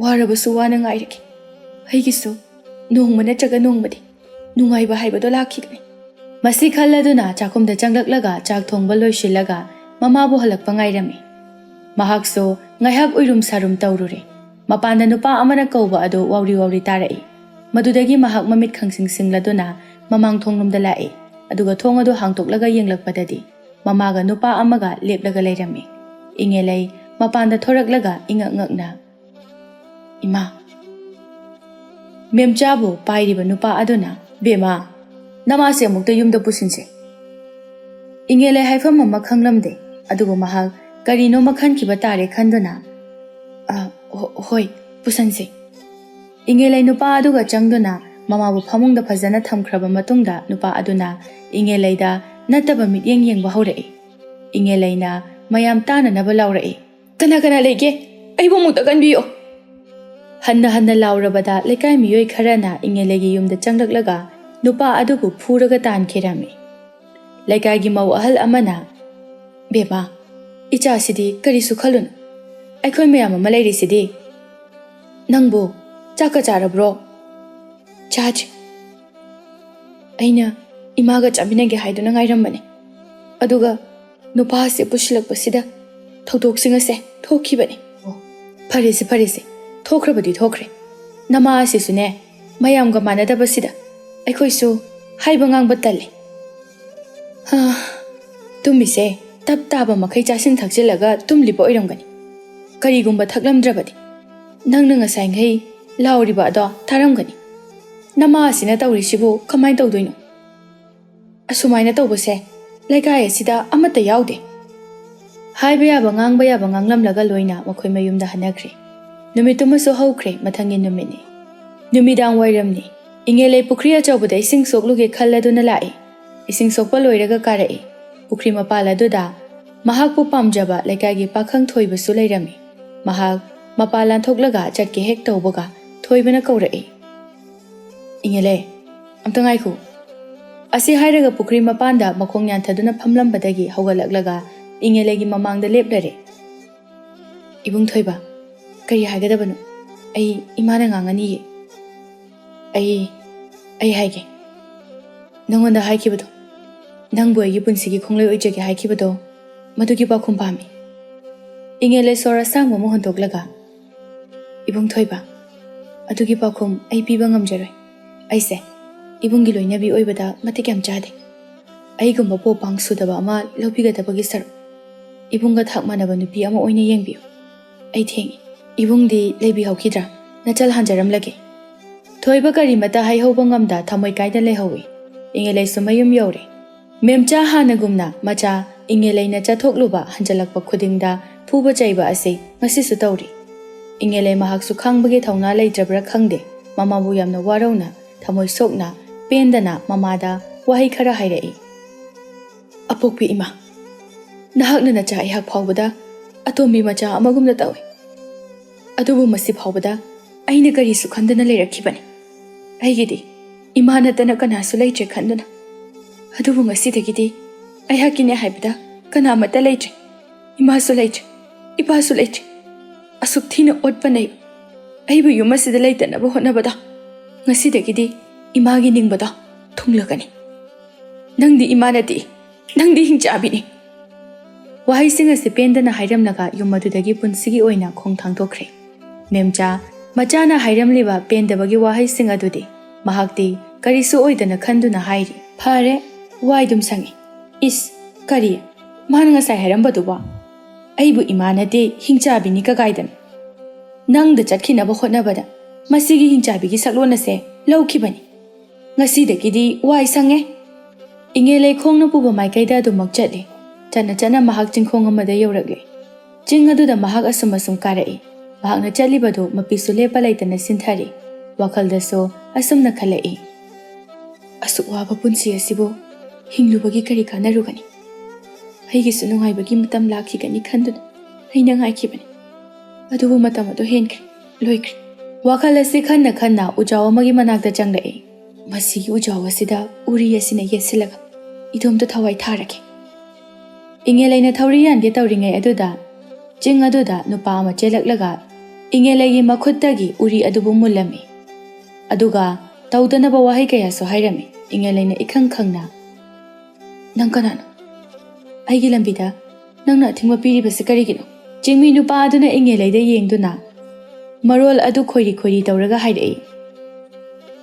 ꯋꯥꯔꯕꯁꯨ ꯋꯥꯅ ꯉꯥꯏꯔꯒꯦ꯫ ꯑꯩꯒꯤꯁꯨ ꯅꯣꯡꯃ ꯅꯠꯇ꯭ꯔꯒ ꯅꯣꯡꯃꯗꯤ ꯅꯨꯡꯉꯥꯏꯕ ꯍꯥꯏꯕꯗꯣ ꯂꯥꯛꯈꯤꯒꯅꯤ꯫ ꯃꯁꯤ ꯈꯜꯂꯗꯨꯅ ꯆꯥꯛꯈꯨꯝꯗ ꯆꯪꯂꯛꯂꯒ ꯆꯥꯛ ꯊꯣꯡꯕ ꯂꯣꯏꯁꯤꯜꯂꯒ ꯃꯃꯥꯕꯨ ꯍꯜꯂꯛꯄ ꯉꯥꯏꯔꯝꯃꯤ꯫ ꯃꯍꯥꯛꯁꯨ ꯉꯥꯏꯍꯥꯛ ꯎꯏꯔꯨꯝ ꯁꯥꯔꯨꯝ ꯇꯧꯔꯨꯔꯦ꯫ ꯃꯄꯥꯟꯗ ꯅꯨꯄꯥ ꯑꯃꯅ ꯀꯧꯕ ꯑꯗꯨ ꯋꯥꯎꯔꯤ ꯋꯥꯎꯔꯤ ꯇꯥꯔꯛꯏ꯫ ꯃꯗꯨꯗꯒꯤ ꯃꯍꯥꯛ ꯃꯃꯤꯠ ꯈꯪꯁꯤꯡ ꯁꯤꯡꯂꯗꯨꯅ ꯃꯃꯥꯡ ꯊꯣꯡꯂꯣꯝꯗ ꯂꯥꯛꯏ, ꯑꯗꯨꯒ ꯊꯣꯡ ꯑꯗꯨ ꯍꯥꯡꯇꯣꯛꯂꯒ ꯌꯦꯡꯂꯛꯄꯗꯗꯤ ꯃꯃꯥꯒ ꯅꯨꯄꯥ ꯑꯃꯒ ꯂꯦꯞꯂꯒ ꯂꯩꯔꯝꯃꯤ꯫ ꯏꯉꯦꯂꯩ ꯃꯄꯥꯟꯗ ꯊꯣꯔꯛꯂꯒ ꯏꯉꯛ ꯉꯛꯅ, "ꯏꯃꯥ!" ꯃꯦꯝꯆꯥꯕꯨ ꯄꯥꯏꯔꯤꯕ ꯅꯨꯄꯥ ꯑꯗꯨꯅ, "ꯕꯦꯝꯃ, ꯅꯃꯥꯁꯦ ꯑꯃꯨꯛꯇ ꯌꯨꯝꯗ ꯄꯨꯁꯤꯟꯁꯦ꯫" ꯏꯉꯦꯂꯩ ꯍꯥꯏꯐꯝ ꯑꯃ ꯈꯪꯂꯝꯗꯦ, ꯑꯗꯨꯕꯨ ꯃꯍꯥꯛ ꯀꯔꯤꯅꯣꯃ ꯈꯟꯈꯤꯕ ꯇꯥꯔꯦ ꯈꯟꯗꯨꯅ, "ꯑ, ꯍꯣ-, ꯍꯣꯏ, ꯄꯨꯁꯟꯁꯦ꯫" ꯏꯉꯦꯂꯩ ꯅꯨꯄꯥ ꯑꯗꯨꯒ ꯆꯪꯗꯨꯅ ꯃꯃꯥꯕꯨ ꯐꯃꯨꯡꯗ ꯐꯖꯅ ꯊꯝꯈ꯭ꯔꯕ ꯃꯇꯨꯡꯗ ꯅꯨꯄꯥ ꯑꯗꯨꯅ ꯏꯉꯦꯂꯩꯗ ꯅꯠꯇꯕ ꯃꯤꯠꯌꯦꯡ ꯌꯦꯡꯕ ꯍꯧꯔꯛꯏ꯫ ꯏꯉꯦꯂꯩꯅ ꯃꯌꯥꯝ ꯇꯥꯅꯅꯕ ꯂꯥꯎꯔꯛꯏ, "ꯀꯅꯥ ꯀꯅꯥ ꯂꯩꯒꯦ? ꯑꯩꯕꯨ ꯑꯃꯨꯛꯇ ꯀꯟꯕꯤꯌꯨ!" ꯍꯟꯅ ꯍꯟꯅ ꯂꯥꯎꯔꯕꯗ ꯂꯩꯀꯥꯏ ꯃꯤꯑꯣꯏ ꯈꯔꯅ ꯏꯉꯦꯂꯩꯒꯤ ꯌꯨꯝꯗ ꯆꯪꯂꯛꯂꯒ ꯅꯨꯄꯥ ꯑꯗꯨꯕꯨ ꯐꯨꯔꯒ ꯇꯥꯟꯈꯤꯔꯝꯃꯤ꯫ ꯂꯩꯀꯥꯏꯒꯤ ꯃꯧ ꯑꯍꯜ ꯑꯃꯅ, "ꯕꯦꯝꯃ, ꯏꯆꯥꯁꯤꯗꯤ ꯀꯔꯤꯁꯨ ꯈꯜꯂꯨꯅꯨ꯫ ꯑꯩꯈꯣꯏ ꯃꯌꯥꯝ ꯑꯃ ꯂꯩꯔꯤꯁꯤꯗꯤ꯫ ꯅꯪꯕꯨ ꯆꯥꯛꯀ ꯆꯥꯔꯕ꯭ꯔꯣ?" "ꯆꯥꯗ꯭ꯔꯤ꯫ ꯑꯩꯅ ꯏꯃꯥꯒ ꯆꯥꯃꯤꯟꯅꯒꯦ ꯍꯥꯏꯗꯨꯅ ꯉꯥꯏꯔꯝꯕꯅꯤ꯫ ꯑꯗꯨꯒ ꯅꯨꯄꯥ ꯑꯁꯤ ꯄꯨꯁꯤꯜꯂꯛꯄꯁꯤꯗ ꯊꯧꯗꯣꯛꯁꯤꯡ ꯑꯁꯦ ꯊꯣꯛꯈꯤꯕꯅꯤ꯫" "ꯑꯣ, ꯐꯔꯦꯁꯦ, ꯐꯔꯦꯁꯦ꯫ ꯊꯣꯛꯈ꯭ꯔꯕꯗꯤ ꯊꯣꯛꯈ꯭ꯔꯦ꯫ ꯅꯃꯥ ꯑꯁꯤꯁꯨꯅꯦ, ꯃꯌꯥꯝꯒ ꯃꯥꯟꯅꯗꯕꯁꯤꯗ ꯑꯩꯈꯣꯏꯁꯨ ꯍꯥꯏꯕ ꯉꯥꯡꯕ ꯇꯜꯂꯤ꯫ ꯍꯥ, ꯇꯨꯝꯃꯤꯁꯦ ꯇꯞ ꯇꯥꯕ ꯃꯈꯩ ꯆꯥꯁꯤꯟ ꯊꯛꯆꯤꯜꯂꯒ ꯇꯨꯝꯂꯤꯕ ꯑꯣꯏꯔꯝꯒꯅꯤ꯫ ꯀꯔꯤꯒꯨꯝꯕ ꯊꯛꯂꯝꯗ꯭ꯔꯕꯗꯤ ꯅꯪꯅ ꯉꯁꯥꯏꯈꯩ ꯂꯥꯎꯔꯤꯕ ꯑꯗꯣ ꯇꯥꯔꯝꯒꯅꯤ꯫ ꯅꯃꯥ ꯑꯁꯤꯅ ꯇꯧꯔꯤꯁꯤꯕꯨ ꯀꯃꯥꯏꯅ ꯇꯧꯗꯣꯏꯅꯣ? ꯑꯁꯨꯃꯥꯏꯅ ꯇꯧꯕꯁꯦ ꯂꯩꯀꯥꯏ ꯑꯁꯤꯗ ꯑꯃꯠꯇ ꯌꯥꯎꯗꯦ꯫" ꯍꯥꯏꯕ ꯌꯥꯕ ꯉꯥꯡꯕ ꯌꯥꯕ ꯉꯥꯡꯂꯝꯂꯒ ꯂꯣꯏꯅ ꯃꯈꯣꯏ ꯃꯌꯨꯝꯗ ꯍꯟꯅꯈ꯭ꯔꯦ꯫ ꯅꯨꯃꯤꯠꯇꯨꯃꯁꯨ ꯍꯧꯈ꯭ꯔꯦ꯫ ꯃꯊꯪꯒꯤ ꯅꯨꯃꯤꯠꯅꯤ꯫ ꯅꯨꯃꯤꯗꯥꯡ ꯋꯥꯏꯔꯝꯅꯤ꯫ ꯏꯉꯦꯂꯩ ꯄꯨꯈ꯭ꯔꯤ ꯑꯆꯧꯕꯗ ꯏꯁꯤꯡ ꯁꯣꯛꯂꯨꯒꯦ ꯈꯜꯂꯗꯨꯅ ꯂꯥꯛꯏ꯫ ꯏꯁꯤꯡ ꯁꯣꯛꯄ ꯂꯣꯏꯔꯒ ꯀꯥꯔꯛꯏ꯫ ꯄꯨꯈ꯭ꯔꯤ ꯃꯄꯥꯜ ꯑꯗꯨꯗ ꯃꯍꯥꯛꯄꯨ ꯄꯥꯝꯖꯕ ꯂꯩꯀꯥꯏꯒꯤ ꯄꯥꯈꯪ ꯊꯣꯏꯕꯁꯨ ꯂꯩꯔꯝꯃꯤ꯫ ꯃꯍꯥꯛ ꯃꯄꯥꯟ ꯂꯥꯟꯊꯣꯛꯂꯒ ꯆꯠꯀꯦ ꯍꯦꯛ ꯇꯧꯕꯒ ꯊꯣꯏꯕꯅ ꯀꯧꯔꯛꯏ, "ꯏꯉꯦꯂꯩ, ꯑꯝꯇ ꯉꯥꯏꯈꯣ꯫" ꯑꯁꯤ ꯍꯥꯏꯔꯒ ꯄꯨꯈ꯭ꯔꯤ ꯃꯄꯥꯟꯗ ꯃꯈꯣꯡ ꯌꯥꯟꯊꯗꯨꯅ ꯐꯝꯂꯝꯕꯗꯒꯤ ꯍꯧꯒꯠꯂꯛꯂꯒ ꯏꯉꯦꯂꯩꯒꯤ ꯃꯃꯥꯡꯗ ꯂꯦꯞꯂꯔꯦ꯫ "ꯏꯕꯨꯡ ꯊꯣꯏꯕ, ꯀꯔꯤ ꯍꯥꯏꯒꯗꯕꯅꯣ? ꯑꯩ ꯏꯃꯥꯅ ꯉꯥꯡꯉꯅꯤꯌꯦ꯫" ꯑꯩ ꯑꯩ ꯍꯥꯏꯒꯦ, ꯅꯉꯣꯟꯗ ꯍꯥꯏꯈꯤꯕꯗꯣ, ꯅꯪꯕꯨ ꯑꯩꯒꯤ ꯄꯨꯟꯁꯤꯒꯤ ꯈꯣꯡꯂꯣꯏ ꯑꯣꯏꯖꯒꯦ ꯍꯥꯏꯈꯤꯕꯗꯣ, ꯃꯗꯨꯒꯤ ꯄꯥꯎꯈꯨꯝ ꯄꯥꯝꯃꯤ꯫ ꯏꯉꯦꯜ ꯂꯩꯁꯣꯔ ꯑꯁꯥꯡꯕ ꯑꯃ ꯍꯣꯟꯗꯣꯛꯂꯒ, "ꯏꯕꯨꯡ ꯊꯣꯏꯕ, ꯑꯗꯨꯒꯤ ꯄꯥꯎꯈꯨꯝ ꯑꯩ ꯄꯤꯕ ꯉꯝꯖꯔꯣꯏ꯫ ꯑꯩꯁꯦ ꯏꯕꯨꯡꯒꯤ ꯂꯣꯏꯅꯕꯤ ꯑꯣꯏꯕꯗ ꯃꯇꯤꯛ ꯌꯥꯝ ꯆꯥꯗꯦ꯫ ꯑꯩꯒꯨꯝꯕ ꯄꯣ ꯄꯥꯡ ꯁꯨꯗꯕ ꯑꯃ ꯂꯧꯕꯤꯒꯗꯕꯒꯤ ꯁꯔꯨꯛ, ꯏꯕꯨꯡꯒ ꯊꯥꯛ ꯃꯥꯟꯅꯕ ꯅꯨꯄꯤ ꯑꯃ ꯑꯣꯏꯅ ꯌꯦꯡꯕꯤꯌꯨ꯫ ꯑꯩ ꯊꯦꯡꯉꯤ꯫ ꯏꯕꯨꯡꯗꯤ ꯂꯩꯕꯤꯍꯧꯈꯤꯗ꯭ꯔꯥ? ꯅꯆꯜ ꯍꯟꯖꯔꯝꯂꯒꯦ꯫" ꯊꯣꯏꯕ ꯀꯔꯤꯃꯇ ꯍꯥꯏꯍꯧꯕ ꯉꯝꯗ ꯊꯃꯣꯏ ꯀꯥꯏꯗ ꯂꯩꯍꯧꯏ꯫ ꯏꯉꯦꯂꯩꯁꯨ ꯃꯌꯨꯝ ꯌꯧꯔꯦ꯫ ꯃꯦꯝꯆꯥ ꯍꯥꯟꯅꯒꯨꯝꯅ ꯃꯆꯥ ꯏꯉꯦꯂꯩꯅ ꯆꯠꯊꯣꯛꯂꯨꯕ ꯍꯟꯖꯜꯂꯛꯄ ꯈꯨꯗꯤꯡꯗ ꯐꯨꯕ ꯆꯩꯕ ꯑꯁꯤ ꯉꯁꯤꯁꯨ ꯇꯧꯔꯤ꯫ ꯏꯉꯦꯂꯩ ꯃꯍꯥꯛꯁꯨ ꯈꯥꯡꯕꯒꯤ ꯊꯧꯅꯥ ꯂꯩꯇ꯭ꯔꯕ꯭ꯔꯥ ꯈꯪꯗꯦ, ꯃꯃꯥꯕꯨ ꯌꯥꯝꯅ ꯋꯥꯔꯧꯅ, ꯊꯃꯣꯏ ꯁꯣꯛꯅ, ꯄꯦꯟꯗꯅ ꯃꯃꯥꯗ ꯋꯥꯍꯩ ꯈꯔ ꯍꯥꯏꯔꯛꯏ꯫ "ꯑꯄꯣꯛꯄꯤ ꯏꯃꯥ, ꯅꯍꯥꯛꯅ ꯅꯆꯥ ꯑꯩꯍꯥꯛ ꯐꯥꯎꯕꯗ ꯑꯇꯣꯝꯕꯤ ꯃꯆꯥ ꯑꯃꯒꯨꯝꯅ ꯇꯧꯏ꯫ ꯑꯗꯨꯕꯨ ꯃꯁꯤ ꯐꯥꯎꯕꯗ ꯑꯩꯅ ꯀꯔꯤꯁꯨ ꯈꯟꯗꯅ ꯂꯩꯔꯛꯈꯤꯕꯅꯤ꯫ ꯑꯩꯒꯤꯗꯤ ꯏꯃꯥ ꯅꯠꯇꯅ ꯀꯅꯥꯁꯨ ꯂꯩꯇ꯭ꯔꯦ ꯈꯟꯗꯨꯅ꯫ ꯑꯗꯨꯕꯨ ꯉꯁꯤꯗꯒꯤꯗꯤ ꯑꯩꯍꯥꯛꯀꯤꯅꯦ ꯍꯥꯏꯕꯗ ꯀꯅꯥꯃꯠꯇ ꯂꯩꯇ꯭ꯔꯦ꯫ ꯏꯃꯥꯁꯨ ꯂꯩꯇ꯭ꯔꯦ, ꯏꯄꯥꯁꯨ ꯂꯩꯇ꯭ꯔꯦ꯫ ꯑꯁꯨꯛ ꯊꯤꯅ ꯑꯣꯠꯄ ꯅꯩꯕ ꯑꯩꯕꯨ ꯌꯨꯝ ꯑꯁꯤꯗ ꯂꯩꯇꯅꯕ ꯍꯣꯠꯅꯕꯗ ꯉꯁꯤꯗꯒꯤꯗꯤ ꯏꯃꯥꯒꯤ ꯅꯤꯡꯕꯗꯣ ꯊꯨꯡꯂꯒꯅꯤ꯫ ꯅꯪꯗꯤ ꯏꯃꯥ ꯅꯠꯇꯦ, ꯅꯪꯗꯤ ꯍꯤꯡꯆꯥꯕꯤꯅꯤ꯫" ꯋꯥꯍꯩꯁꯤꯡ ꯑꯁꯤ ꯄꯦꯟꯗꯅ ꯍꯥꯏꯔꯝꯂꯒ ꯌꯨꯝ ꯑꯗꯨꯗꯒꯤ ꯄꯨꯟꯁꯤꯒꯤ ꯑꯣꯏꯅ ꯈꯣꯡ ꯊꯥꯡꯗꯣꯛꯈ꯭ꯔꯦ꯫ ꯃꯦꯝꯆꯥ ꯃꯆꯥꯅ ꯍꯥꯏꯔꯝꯂꯤꯕ ꯄꯦꯟꯗꯕꯒꯤ ꯋꯥꯍꯩꯁꯤꯡ ꯑꯗꯨꯗꯤ ꯃꯍꯥꯛꯇꯤ ꯀꯔꯤꯁꯨ ꯑꯣꯏꯗꯅ ꯈꯟꯗꯨꯅ ꯍꯥꯏꯔꯤ, "ꯐꯔꯦ, ꯋꯥꯏꯗꯨꯝ ꯁꯪꯉꯤ꯫ ꯏꯁ, ꯀꯔꯤ? ꯃꯥꯅ ꯉꯁꯥꯏ ꯍꯥꯏꯔꯝꯕꯗꯨꯕꯣ? ꯑꯩꯕꯨ ꯏꯃꯥ ꯅꯠꯇꯦ, ꯍꯤꯡꯆꯥꯕꯤꯅꯤ ꯀꯒꯥꯏꯗꯅ? ꯅꯪꯗ ꯆꯠꯈꯤꯅꯕ ꯍꯣꯠꯅꯕꯗ ꯃꯁꯤꯒꯤ ꯍꯤꯡꯆꯥꯕꯤꯒꯤ ꯁꯛꯂꯣꯟ ꯑꯁꯦ ꯂꯧꯈꯤꯕꯅꯤ꯫ ꯉꯁꯤꯗꯒꯤꯗꯤ ꯋꯥꯏ ꯁꯪꯉꯦ꯫" ꯏꯉꯦ ꯂꯩꯈꯣꯡꯅ ꯄꯨꯕ ꯃꯥꯏꯀꯩꯗ ꯑꯗꯨꯃꯛ ꯆꯠꯂꯤ꯫ ꯆꯠꯅ ꯆꯠꯅ ꯃꯍꯥꯛ ꯆꯤꯡꯈꯣꯡ ꯑꯃꯗ ꯌꯧꯔꯛꯂꯦ꯫ ꯆꯤꯡ ꯑꯗꯨꯗ ꯃꯍꯥꯛ ꯑꯁꯨꯝ ꯑꯁꯨꯝ ꯀꯥꯔꯛꯏ꯫ ꯃꯍꯥꯛꯅ ꯆꯠꯂꯤꯕꯗꯨ ꯃꯄꯤꯁꯨ ꯂꯦꯞꯄ ꯂꯩꯇꯅ ꯁꯤꯟꯊꯔꯤ꯫ ꯋꯥꯈꯜꯗꯁꯨ ꯑꯁꯨꯝꯅ ꯈꯜꯂꯛꯏ, "ꯑꯁꯨꯛ ꯋꯥꯕ ꯄꯨꯟꯁꯤ ꯑꯁꯤꯕꯨ ꯍꯤꯡꯂꯨꯕꯒꯤ ꯀꯔꯤ ꯀꯥꯟꯅꯔꯨꯒꯅꯤ? ꯑꯩꯒꯤꯁꯨ ꯅꯨꯡꯉꯥꯏꯕꯒꯤ ꯃꯇꯝ ꯂꯥꯛꯈꯤꯒꯅꯤ ꯈꯟꯗꯨꯅ ꯑꯩꯅ ꯉꯥꯏꯈꯤꯕꯅꯤ꯫ ꯑꯗꯨꯕꯨ ꯃꯇꯝ ꯑꯗꯨ ꯍꯦꯟꯈ꯭ꯔꯦ, ꯂꯣꯏꯈ꯭ꯔꯦ꯫" ꯋꯥꯈꯜ ꯑꯁꯤ ꯈꯟꯅ ꯈꯟꯅ ꯎꯖꯥꯎ ꯑꯃꯒꯤ ꯃꯅꯥꯛꯇ ꯆꯪꯂꯛꯏ꯫ "ꯃꯁꯤꯒꯤ ꯎꯖꯥꯎ ꯑꯁꯤꯗ ꯎꯔꯤ ꯑꯁꯤꯅ ꯌꯦꯠꯁꯤꯜꯂꯒ ꯏꯇꯣꯝꯇ ꯊꯋꯥꯏ ꯊꯥꯔꯒꯦ꯫" ꯏꯉꯦꯂꯩꯅ ꯊꯧꯔꯤ ꯌꯥꯟꯒꯦ ꯇꯧꯔꯤꯉꯩ ꯑꯗꯨꯗ ꯆꯤꯡ ꯑꯗꯨꯗ ꯅꯨꯄꯥ ꯑꯃ ꯆꯦꯜꯂꯛꯂꯒ ꯏꯉꯦꯂꯩꯒꯤ ꯃꯈꯨꯠꯇꯒꯤ ꯎꯔꯤ ꯑꯗꯨꯕꯨ ꯃꯨꯜꯂꯝꯃꯤ꯫ ꯑꯗꯨꯒ ꯇꯧꯗꯅꯕ ꯋꯥꯍꯩ ꯀꯌꯥꯁꯨ ꯍꯥꯏꯔꯝꯃꯤ꯫ ꯏꯉꯦꯂꯩꯅ ꯏꯈꯪ ꯈꯪꯅ, "ꯅꯪ ꯀꯅꯥꯅꯣ? ꯑꯩꯒꯤ ꯂꯝꯕꯤꯗ ꯅꯪꯅ ꯑꯊꯤꯡꯕ ꯄꯤꯔꯤꯕꯁꯤ ꯀꯔꯤꯒꯤꯅꯣ?" ꯆꯤꯡꯃꯤ ꯅꯨꯄꯥ ꯑꯗꯨꯅ ꯏꯉꯦꯂꯩꯗ ꯌꯦꯡꯗꯨꯅ ꯃꯔꯣꯜ ꯑꯗꯨ ꯈꯣꯏꯔꯤ ꯈꯣꯏꯔꯤ ꯇꯧꯔꯒ ꯍꯥꯏꯔꯛꯏ꯫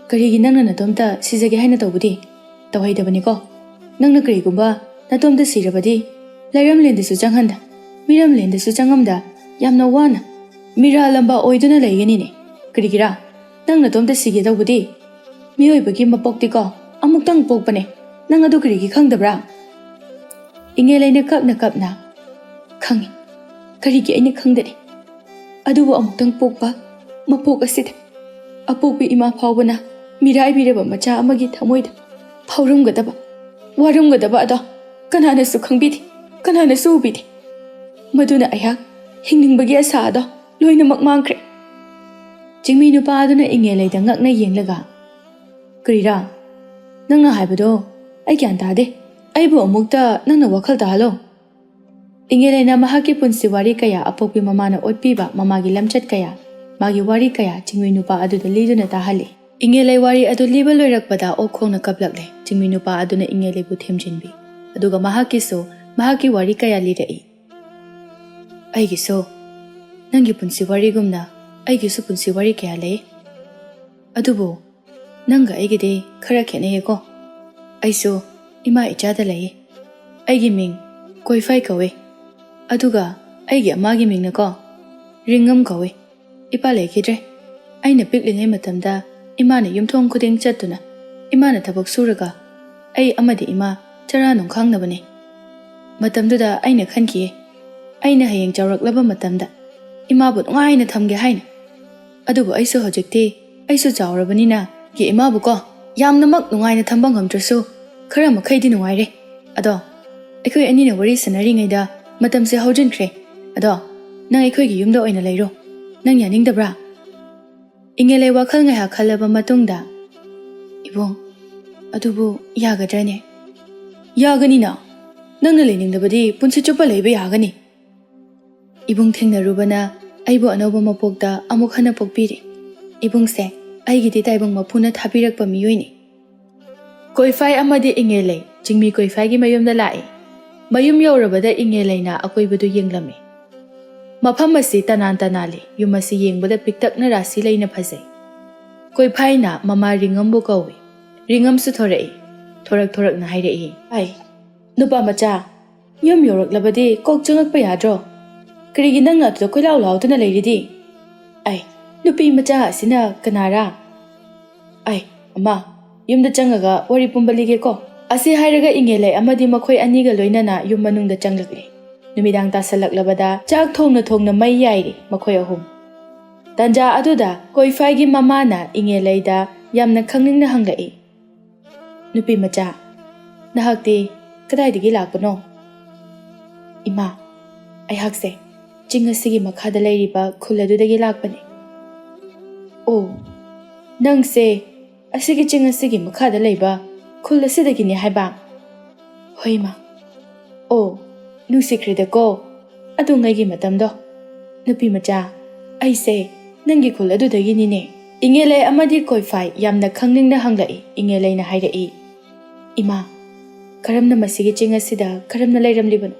"ꯀꯔꯤꯒꯤ ꯅꯪꯅ ꯅꯇꯣꯝꯇ ꯁꯤꯖꯒꯦ ꯍꯥꯏꯅ ꯇꯧꯕꯗꯤ? ꯇꯧꯍꯩꯗꯕꯅꯤꯀꯣ꯫ ꯅꯪꯅ ꯀꯔꯤꯒꯨꯝꯕ ꯅꯇꯣꯝꯇ ꯁꯤꯔꯕꯗꯤ, ꯂꯩꯔꯝꯂꯦꯟꯗꯁꯨ ꯆꯪꯍꯟꯗ, ꯃꯤꯔꯝꯂꯦꯟꯗꯁꯨ ꯆꯪꯉꯝꯗ, ꯌꯥꯝꯅ ꯋꯥꯅ ꯃꯤꯔꯥꯜꯂꯝꯕ ꯑꯣꯏꯗꯨꯅ ꯂꯩꯒꯅꯤꯅꯦ꯫ ꯀꯔꯤꯒꯤꯔꯥ ꯅꯪ ꯅꯇꯣꯝꯇ ꯁꯤꯒꯦ ꯇꯧꯕꯗꯤ? ꯃꯤꯑꯣꯏꯕꯒꯤ ꯃꯄꯣꯛꯇꯤꯀꯣ ꯑꯃꯨꯛꯇꯪ ꯄꯣꯛꯄꯅꯦ꯫ ꯅꯪ ꯑꯗꯨ ꯀꯔꯤꯒꯤ ꯈꯪꯗꯕ꯭ꯔꯥ?" ꯏꯉꯦꯂꯩꯅ ꯀꯞꯅ ꯀꯞꯅ, "ꯈꯪꯉꯤ꯫ ꯀꯔꯤꯒꯤ ꯑꯩꯅ ꯈꯪꯗꯅꯤ? ꯑꯗꯨꯕꯨ ꯑꯃꯨꯛꯇꯪ ꯄꯣꯛꯄ ꯃꯄꯣꯛ ꯑꯁꯤꯗ ꯑꯄꯣꯛꯄꯤ ꯏꯃꯥ ꯐꯥꯎꯕꯅ ꯃꯤꯔꯥꯏꯕꯤꯔꯕ ꯃꯆꯥ ꯑꯃꯒꯤ ꯊꯃꯣꯏꯗ ꯐꯥꯎꯔꯝꯒꯗꯕ, ꯋꯥꯔꯝꯒꯗꯕ ꯑꯗꯣ ꯀꯅꯥꯅꯁꯨ ꯈꯪꯕꯤꯗꯦ, ꯀꯅꯥꯅꯁꯨ ꯎꯕꯤꯗꯦ꯫ ꯃꯗꯨꯅ ꯑꯩꯍꯥꯛ ꯍꯤꯡꯅꯤꯡꯕꯒꯤ ꯑꯁꯥ ꯑꯗꯣ ꯂꯣꯏꯅꯃꯛ ꯃꯥꯡꯈ꯭ꯔꯦ꯫" ꯆꯤꯡꯃꯤ ꯅꯨꯄꯥ ꯑꯗꯨꯅ ꯏꯉꯦꯂꯩꯗ ꯉꯛꯅ ꯌꯦꯡꯂꯒ, "ꯀꯔꯤꯔꯥ? ꯅꯪꯅ ꯍꯥꯏꯕꯗꯣ ꯑꯩ ꯒ꯭ꯌꯥꯟ ꯇꯥꯗꯦ꯫ ꯑꯩꯕꯨ ꯑꯃꯨꯛꯇ ꯅꯪꯅ ꯋꯥꯈꯜ ꯇꯥꯍꯜꯂꯣ꯫" ꯏꯉꯦꯂꯩꯅ ꯃꯍꯥꯛꯀꯤ ꯄꯨꯟꯁꯤ ꯋꯥꯔꯤ ꯀꯌꯥ ꯑꯄꯣꯛꯄꯤ ꯃꯃꯥꯅ ꯑꯣꯠꯄꯤꯕ ꯃꯃꯥꯒꯤ ꯂꯝꯆꯠ ꯀꯌꯥ, ꯃꯥꯒꯤ ꯋꯥꯔꯤ ꯀꯌꯥ ꯆꯤꯡꯃꯤ ꯅꯨꯄꯥ ꯑꯗꯨꯗ ꯂꯤꯗꯨꯅ ꯇꯥꯍꯜꯂꯤ꯫ ꯏꯉꯦꯂꯩ ꯋꯥꯔꯤ ꯑꯗꯨ ꯂꯤꯕ ꯂꯣꯏꯔꯛꯄꯗ ꯑꯣꯛ ꯈꯣꯡꯅ ꯀꯞꯂꯛꯂꯦ꯫ ꯆꯤꯡꯃꯤ ꯅꯨꯄꯥ ꯑꯗꯨꯅ ꯏꯉꯦꯂꯩꯕꯨ ꯊꯦꯝꯖꯤꯟꯕꯤ, ꯑꯗꯨꯒ ꯃꯍꯥꯛꯀꯤꯁꯨ ꯃꯍꯥꯛꯀꯤ ꯋꯥꯔꯤ ꯀꯌꯥ ꯂꯤꯔꯛꯏ꯫ "ꯑꯩꯒꯤꯁꯨ ꯅꯪꯒꯤ ꯄꯨꯟꯁꯤ ꯋꯥꯔꯤꯒꯨꯝꯅ ꯑꯩꯒꯤꯁꯨ ꯄꯨꯟꯁꯤ ꯋꯥꯔꯤ ꯀꯌꯥ ꯂꯩ꯫ ꯑꯗꯨꯕꯨ ꯅꯪꯒ ꯑꯩꯒꯤꯗꯤ ꯈꯔ ꯈꯦꯠꯅꯩꯌꯦꯀꯣ꯫ ꯑꯩꯁꯨ ꯏꯃꯥ ꯏꯆꯥꯗ ꯂꯩ꯫ ꯑꯩꯒꯤ ꯃꯤꯡ ꯀꯣꯏꯐꯥꯏ ꯀꯧꯏ꯫ ꯑꯗꯨꯒ ꯑꯩꯒꯤ ꯑꯃꯥꯒꯤ ꯃꯤꯡꯅꯀꯣ ꯔꯤꯡꯉꯝ ꯀꯧꯏ꯫ ꯏꯄꯥ ꯂꯩꯈꯤꯗ꯭ꯔꯦ꯫ ꯑꯩꯅ ꯄꯤꯛꯂꯤꯉꯩ ꯃꯇꯝꯗ ꯏꯃꯥꯅ ꯌꯨꯝꯊꯣꯡ ꯈꯨꯗꯤꯡ ꯆꯠꯇꯨꯅ ꯏꯃꯥꯅ ꯊꯕꯛ ꯁꯨꯔꯒ ꯑꯩ ꯑꯃꯗꯤ ꯏꯃꯥ ꯆꯔꯥ ꯅꯨꯡ ꯈꯥꯡꯅꯕꯅꯤ꯫ ꯃꯇꯝꯗꯨꯗ ꯑꯩꯅ ꯈꯟꯈꯤ, ꯑꯩꯅ ꯍꯌꯦꯡ ꯆꯥꯎꯔꯛꯂꯕ ꯃꯇꯝꯗ ꯏꯃꯥꯕꯨ ꯅꯨꯡꯉꯥꯏꯅ ꯊꯝꯒꯦ ꯍꯥꯏꯅ꯫ ꯑꯗꯨꯕꯨ ꯑꯩꯁꯨ ꯍꯧꯖꯤꯛꯇꯤ ꯑꯩꯁꯨ ꯆꯥꯎꯔꯕꯅꯤꯅ ꯒꯤ ꯏꯃꯥꯕꯨꯀꯣ ꯌꯥꯝꯅꯃꯛ ꯅꯨꯡꯉꯥꯏꯅ ꯊꯝꯕ ꯉꯝꯗ꯭ꯔꯁꯨ ꯈꯔ ꯃꯈꯩꯗꯤ ꯅꯨꯡꯉꯥꯏꯔꯦ꯫ ꯑꯗꯣ ꯑꯩꯈꯣꯏ ꯑꯅꯤꯅ ꯋꯥꯔꯤ ꯁꯥꯟꯅꯔꯤꯉꯩꯗ ꯃꯇꯝꯁꯦ ꯍꯧꯖꯤꯟꯈ꯭ꯔꯦ꯫ ꯑꯗꯣ ꯅꯪ ꯑꯩꯈꯣꯏꯒꯤ ꯌꯨꯝꯗ ꯑꯣꯏꯅ ꯂꯩꯔꯣ꯫ ꯅꯪ ꯌꯥꯅꯤꯡꯗꯕ꯭ꯔꯥ?" ꯏꯉꯦꯂꯩ ꯋꯥꯈꯜ ꯉꯥꯏꯍꯥꯛ ꯈꯜꯂꯕ ꯃꯇꯨꯡꯗ, "ꯏꯕꯨꯡ, ꯑꯗꯨꯕꯨ ꯌꯥꯒꯗ꯭ꯔꯅꯦ?" "ꯌꯥꯒꯅꯤꯅ꯫ ꯅꯪꯅ ꯂꯩꯅꯤꯡꯂꯕꯗꯤ ꯄꯨꯟꯁꯤ ꯆꯨꯞꯄ ꯂꯩꯕ ꯌꯥꯒꯅꯤ꯫ ꯏꯕꯨꯡ ꯊꯦꯡꯅꯔꯨꯕꯅ ꯑꯩꯕꯨ ꯑꯅꯧꯕ ꯃꯄꯣꯛꯇ ꯑꯃꯨꯛ ꯍꯟꯅ ꯄꯣꯛꯄꯤꯔꯦ꯫ ꯏꯕꯨꯡꯁꯦ ꯑꯩꯒꯤꯗꯤ ꯇꯥꯏꯕꯪ ꯃꯄꯨꯅ ꯊꯥꯕꯤꯔꯛꯄ ꯃꯤꯑꯣꯏꯅꯤ꯫ ꯀꯣꯏꯐꯥꯏ ꯑꯃꯗꯤ ꯏꯉꯦꯂꯩ ꯆꯤꯡꯃꯤ ꯀꯣꯏꯐꯥꯏꯒꯤ ꯃꯌꯨꯝꯗ ꯂꯥꯛꯏ꯫ ꯃꯌꯨꯝ ꯌꯧꯔꯕꯗ ꯏꯉꯦꯂꯩꯅ ꯑꯀꯣꯏꯕꯗꯨ ꯌꯦꯡꯂꯝꯃꯤ꯫ ꯃꯐꯝ ꯑꯁꯤ ꯇꯅꯥꯟ ꯇꯅꯥꯜꯂꯤ꯫ ꯌꯨꯝ ꯑꯁꯤ ꯌꯦꯡꯕꯗ ꯄꯤꯛꯇꯛꯅ ꯔꯥꯁꯤ ꯂꯩꯅ ꯐꯖꯩ꯫ ꯀꯣꯏꯐꯥꯏꯅ ꯃꯃꯥ ꯔꯤꯉꯝꯕꯨ ꯀꯧꯏ꯫ ꯔꯤꯉꯝꯁꯨ ꯊꯣꯔꯛꯏ꯫ ꯊꯣꯔꯛ ꯊꯣꯔꯛꯅ ꯍꯥꯏꯔꯛꯏ, "ꯑꯩ, ꯅꯨꯄꯥ ꯃꯆꯥ, ꯌꯨꯝ ꯌꯧꯔꯛꯂꯕꯗꯤ ꯀꯣꯛ ꯆꯪꯉꯛꯄ ꯌꯥꯗ꯭ꯔꯣ? ꯀꯔꯤꯒꯤ ꯅꯪꯅ ꯑꯗꯨꯗ ꯀꯣꯏꯂꯥꯎ ꯂꯥꯎꯗꯨꯅ ꯂꯩꯔꯤꯗꯤ? ꯑꯩ, ꯅꯨꯄꯤ ꯃꯆꯥ ꯑꯁꯤꯅ ꯀꯅꯥꯔꯥ? ꯑꯩ, ꯑꯃ, ꯌꯨꯝꯗ ꯆꯪꯉꯒ ꯋꯥꯔꯤ ꯄꯨꯝꯕ ꯂꯤꯒꯦꯀꯣ?" ꯑꯁꯤ ꯍꯥꯏꯔꯒ ꯏꯉꯦꯂꯩ ꯑꯃꯗꯤ ꯃꯈꯣꯏ ꯑꯅꯤꯒ ꯂꯣꯏꯅꯅ ꯌꯨꯝ ꯃꯅꯨꯡꯗ ꯆꯪꯂꯛꯂꯦ꯫ ꯅꯨꯃꯤꯗꯥꯡ ꯇꯥꯁꯜꯂꯛꯂꯕꯗ ꯆꯥꯛ ꯊꯣꯡꯅ ꯊꯣꯡꯅ ꯃꯩ ꯌꯥꯏꯔꯤ ꯃꯈꯣꯏ ꯑꯍꯨꯝ꯫ ꯇꯟꯖꯥ ꯑꯗꯨꯗ ꯀꯣꯏꯐꯥꯏꯒꯤ ꯃꯃꯥꯅ ꯏꯉꯦꯂꯩꯗ ꯌꯥꯝꯅ ꯈꯪꯅꯤꯡꯅ ꯍꯪꯂꯛꯏ, "ꯅꯨꯄꯤ ꯃꯆꯥ, ꯅꯍꯥꯛꯇꯤ ꯀꯗꯥꯏꯗꯒꯤ ꯂꯥꯛꯄꯅꯣ?" "ꯏꯃꯥ, ꯑꯩꯍꯥꯛꯁꯦ ꯆꯤꯡ ꯑꯁꯤꯒꯤ ꯃꯈꯥꯗ ꯂꯩꯔꯤꯕ ꯈꯨꯜ ꯑꯗꯨꯗꯒꯤ ꯂꯥꯛꯄꯅꯤ꯫" "ꯑꯣ, ꯅꯪꯁꯦ ꯑꯁꯤꯒꯤ ꯆꯤꯡ ꯑꯁꯤꯒꯤ ꯃꯈꯥꯗ ꯂꯩꯕ ꯈꯨꯜ ꯑꯁꯤꯗꯒꯤꯅꯤ ꯍꯥꯏꯕ?" "ꯍꯣꯏ, ꯏꯃꯥ꯫" "ꯑꯣ, ꯅꯨꯡꯁꯤꯈ꯭ꯔꯦꯗꯀꯣ ꯑꯗꯨꯉꯩꯒꯤ ꯃꯇꯝꯗꯣ꯫ ꯅꯨꯄꯤ ꯃꯆꯥ, ꯑꯩꯁꯦ ꯅꯪꯒꯤ ꯈꯨꯜ ꯑꯗꯨꯗꯒꯤꯅꯤꯅꯦ꯫" ꯏꯉꯦꯂꯩ ꯑꯃꯗꯤ ꯀꯣꯏꯐꯥꯏ ꯌꯥꯝꯅ ꯈꯪꯅꯤꯡꯅ ꯍꯪꯂꯛꯏ꯫ ꯏꯉꯦꯂꯩꯅ ꯍꯥꯏꯔꯛꯏ, "ꯏꯃꯥ, ꯀꯔꯝꯅ ꯃꯁꯤꯒꯤ ꯆꯤꯡ ꯑꯁꯤꯗ ꯀꯔꯝꯅ ꯂꯩꯔꯝꯂꯤꯕꯅꯣ?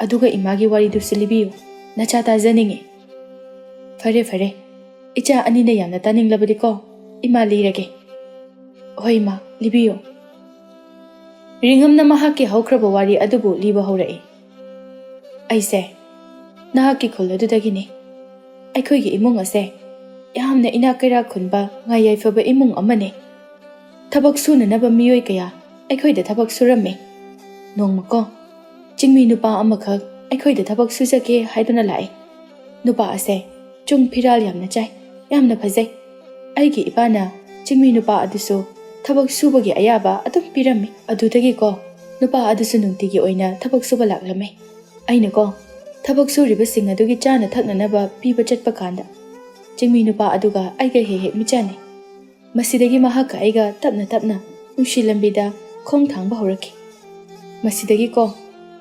ꯑꯗꯨꯒ ꯏꯃꯥꯒꯤ ꯋꯥꯔꯤꯗꯨꯁꯨ ꯂꯤꯕꯤꯌꯨ, ꯅꯆꯥ ꯇꯥꯖꯅꯤꯡꯉꯤ꯫" "ꯐꯔꯦ, ꯐꯔꯦ, ꯏꯆꯥ ꯑꯅꯤꯅ ꯌꯥꯝꯅ ꯇꯥꯅꯤꯡꯂꯕꯗꯤꯀꯣ, ꯏꯃꯥ ꯂꯤꯔꯒꯦ꯫" "ꯍꯣꯏ ꯏꯃꯥ, ꯂꯤꯕꯤꯌꯨ꯫" ꯔꯤꯉꯝꯅ ꯃꯍꯥꯛꯀꯤ ꯍꯧꯈ꯭ꯔꯕ ꯋꯥꯔꯤ ꯑꯗꯨꯕꯨ ꯂꯤꯕ ꯍꯧꯔꯛꯏ꯫ "ꯑꯩꯁꯦ ꯅꯍꯥꯛꯀꯤ ꯈꯨꯜ ꯑꯗꯨꯗꯒꯤꯅꯤ꯫ ꯑꯩꯈꯣꯏꯒꯤ ꯏꯃꯨꯡ ꯑꯁꯦ ꯌꯥꯝꯅ ꯏꯅꯥꯛ ꯀꯩꯔꯥꯛ ꯈꯨꯟꯕ, ꯉꯥ ꯌꯥꯏꯐꯕ ꯏꯃꯨꯡ ꯑꯃꯅꯤ꯫ ꯊꯕꯛ ꯁꯨꯅꯅꯕ ꯃꯤꯑꯣꯏ ꯀꯌꯥ ꯑꯩꯈꯣꯏꯗ ꯊꯕꯛ ꯁꯨꯔꯝꯃꯤ꯫ ꯅꯣꯡꯃꯀꯣ, ꯆꯤꯡꯃꯤ ꯅꯨꯄꯥ ꯑꯃꯈꯛ ꯑꯩꯈꯣꯏꯗ ꯊꯕꯛ ꯁꯨꯖꯒꯦ ꯍꯥꯏꯗꯨꯅ ꯂꯥꯛꯏ꯫ ꯅꯨꯄꯥ ꯑꯁꯦ ꯆꯨꯡ ꯐꯤꯔꯥꯜ ꯌꯥꯝꯅ ꯆꯥꯏ, ꯌꯥꯝꯅ ꯐꯖꯩ꯫ ꯑꯩꯒꯤ ꯏꯄꯥꯅ ꯆꯤꯡꯃꯤ ꯅꯨꯄꯥ ꯑꯗꯨꯁꯨ ꯊꯕꯛ ꯁꯨꯕꯒꯤ ꯑꯌꯥꯕ ꯑꯗꯨꯝ ꯄꯤꯔꯝꯃꯤ꯫ ꯑꯗꯨꯗꯒꯤꯀꯣ, ꯅꯨꯄꯥ ꯑꯗꯨꯁꯨ ꯅꯨꯡꯇꯤꯒꯤ ꯑꯣꯏꯅ ꯊꯕꯛ ꯁꯨꯕ ꯂꯥꯛꯂꯝꯃꯤ꯫ ꯑꯩꯅꯀꯣ, ꯊꯕꯛ ꯁꯨꯔꯤꯕꯁꯤꯡ ꯑꯗꯨꯒꯤ ꯆꯥꯅ ꯊꯛꯅꯅꯕ ꯄꯤꯕ ꯆꯠꯄ ꯀꯥꯟꯗ, ꯆꯤꯡꯃꯤ ꯅꯨꯄꯥ ꯑꯗꯨꯒ ꯑꯩꯒ ꯍꯦꯛ ꯍꯦꯛ ꯃꯤꯆꯥꯟꯅꯩ꯫ ꯃꯁꯤꯗꯒꯤ ꯃꯍꯥꯛꯀ ꯑꯩꯒ ꯇꯞꯅ ꯇꯞꯅ ꯅꯨꯡꯁꯤ ꯂꯝꯕꯤꯗ ꯈꯣꯡ ꯊꯥꯡꯕ ꯍꯧꯔꯛꯈꯤ꯫ ꯃꯁꯤꯗꯒꯤꯀꯣ,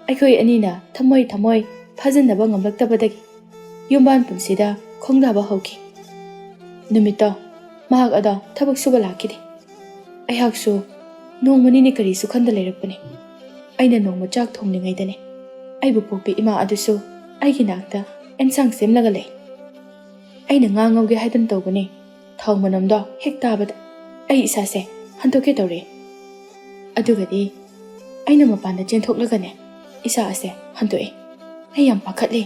ꯑꯩꯈꯣꯏ ꯑꯅꯤꯅ ꯊꯃꯣꯏ ꯊꯃꯣꯏ ꯐꯥꯖꯤꯟꯅꯕ ꯉꯝꯂꯛꯇꯕꯗꯒꯤ ꯌꯨꯝꯕꯥꯟ ꯄꯨꯟꯁꯤꯗ ꯈꯣꯡꯗꯥꯕ ꯍꯧꯈꯤ꯫ ꯅꯨꯃꯤꯠꯇꯣ ꯃꯍꯥꯛ ꯑꯗꯣ ꯊꯕꯛ ꯁꯨꯕ ꯂꯥꯛꯈꯤꯗꯦ꯫ ꯑꯩꯍꯥꯛꯁꯨ ꯅꯣꯡꯃ ꯅꯤꯅꯤ ꯀꯔꯤꯁꯨ ꯈꯟꯗ ꯂꯩꯔꯛꯄꯅꯦ꯫ ꯑꯩꯅ ꯅꯣꯡꯃ ꯆꯥꯛ ꯊꯣꯡꯂꯤꯉꯩꯗꯅꯦ, ꯑꯩꯕꯨ ꯄꯣꯛꯄꯤ ꯏꯃꯥ ꯑꯗꯨꯁꯨ ꯑꯩꯒꯤ ꯅꯥꯛꯇ ꯑꯦꯟꯁꯥꯡ ꯁꯦꯝꯂꯒ ꯂꯩ꯫ ꯑꯩꯅ ꯉꯥ ꯉꯧꯒꯦ ꯍꯥꯏꯗꯨꯅ ꯇꯧꯕꯅꯦ, ꯊꯥꯎ ꯃꯅꯝꯗꯣ ꯍꯦꯛ ꯇꯥꯕꯗ ꯑꯩ ꯏꯁꯥꯁꯦ ꯍꯟꯗꯣꯛꯀꯦ ꯇꯧꯔꯛꯑꯦ꯫ ꯑꯗꯨꯒꯗꯤ ꯑꯩꯅ ꯃꯄꯥꯟꯗ ꯆꯦꯟꯊꯣꯛꯂꯒꯅꯦ, ꯏꯁꯥ ꯑꯁꯦ ꯍꯟꯗꯣꯛꯑꯦ꯫ ꯑꯩ ꯌꯥꯝ ꯄꯥꯈꯠꯂꯦ꯫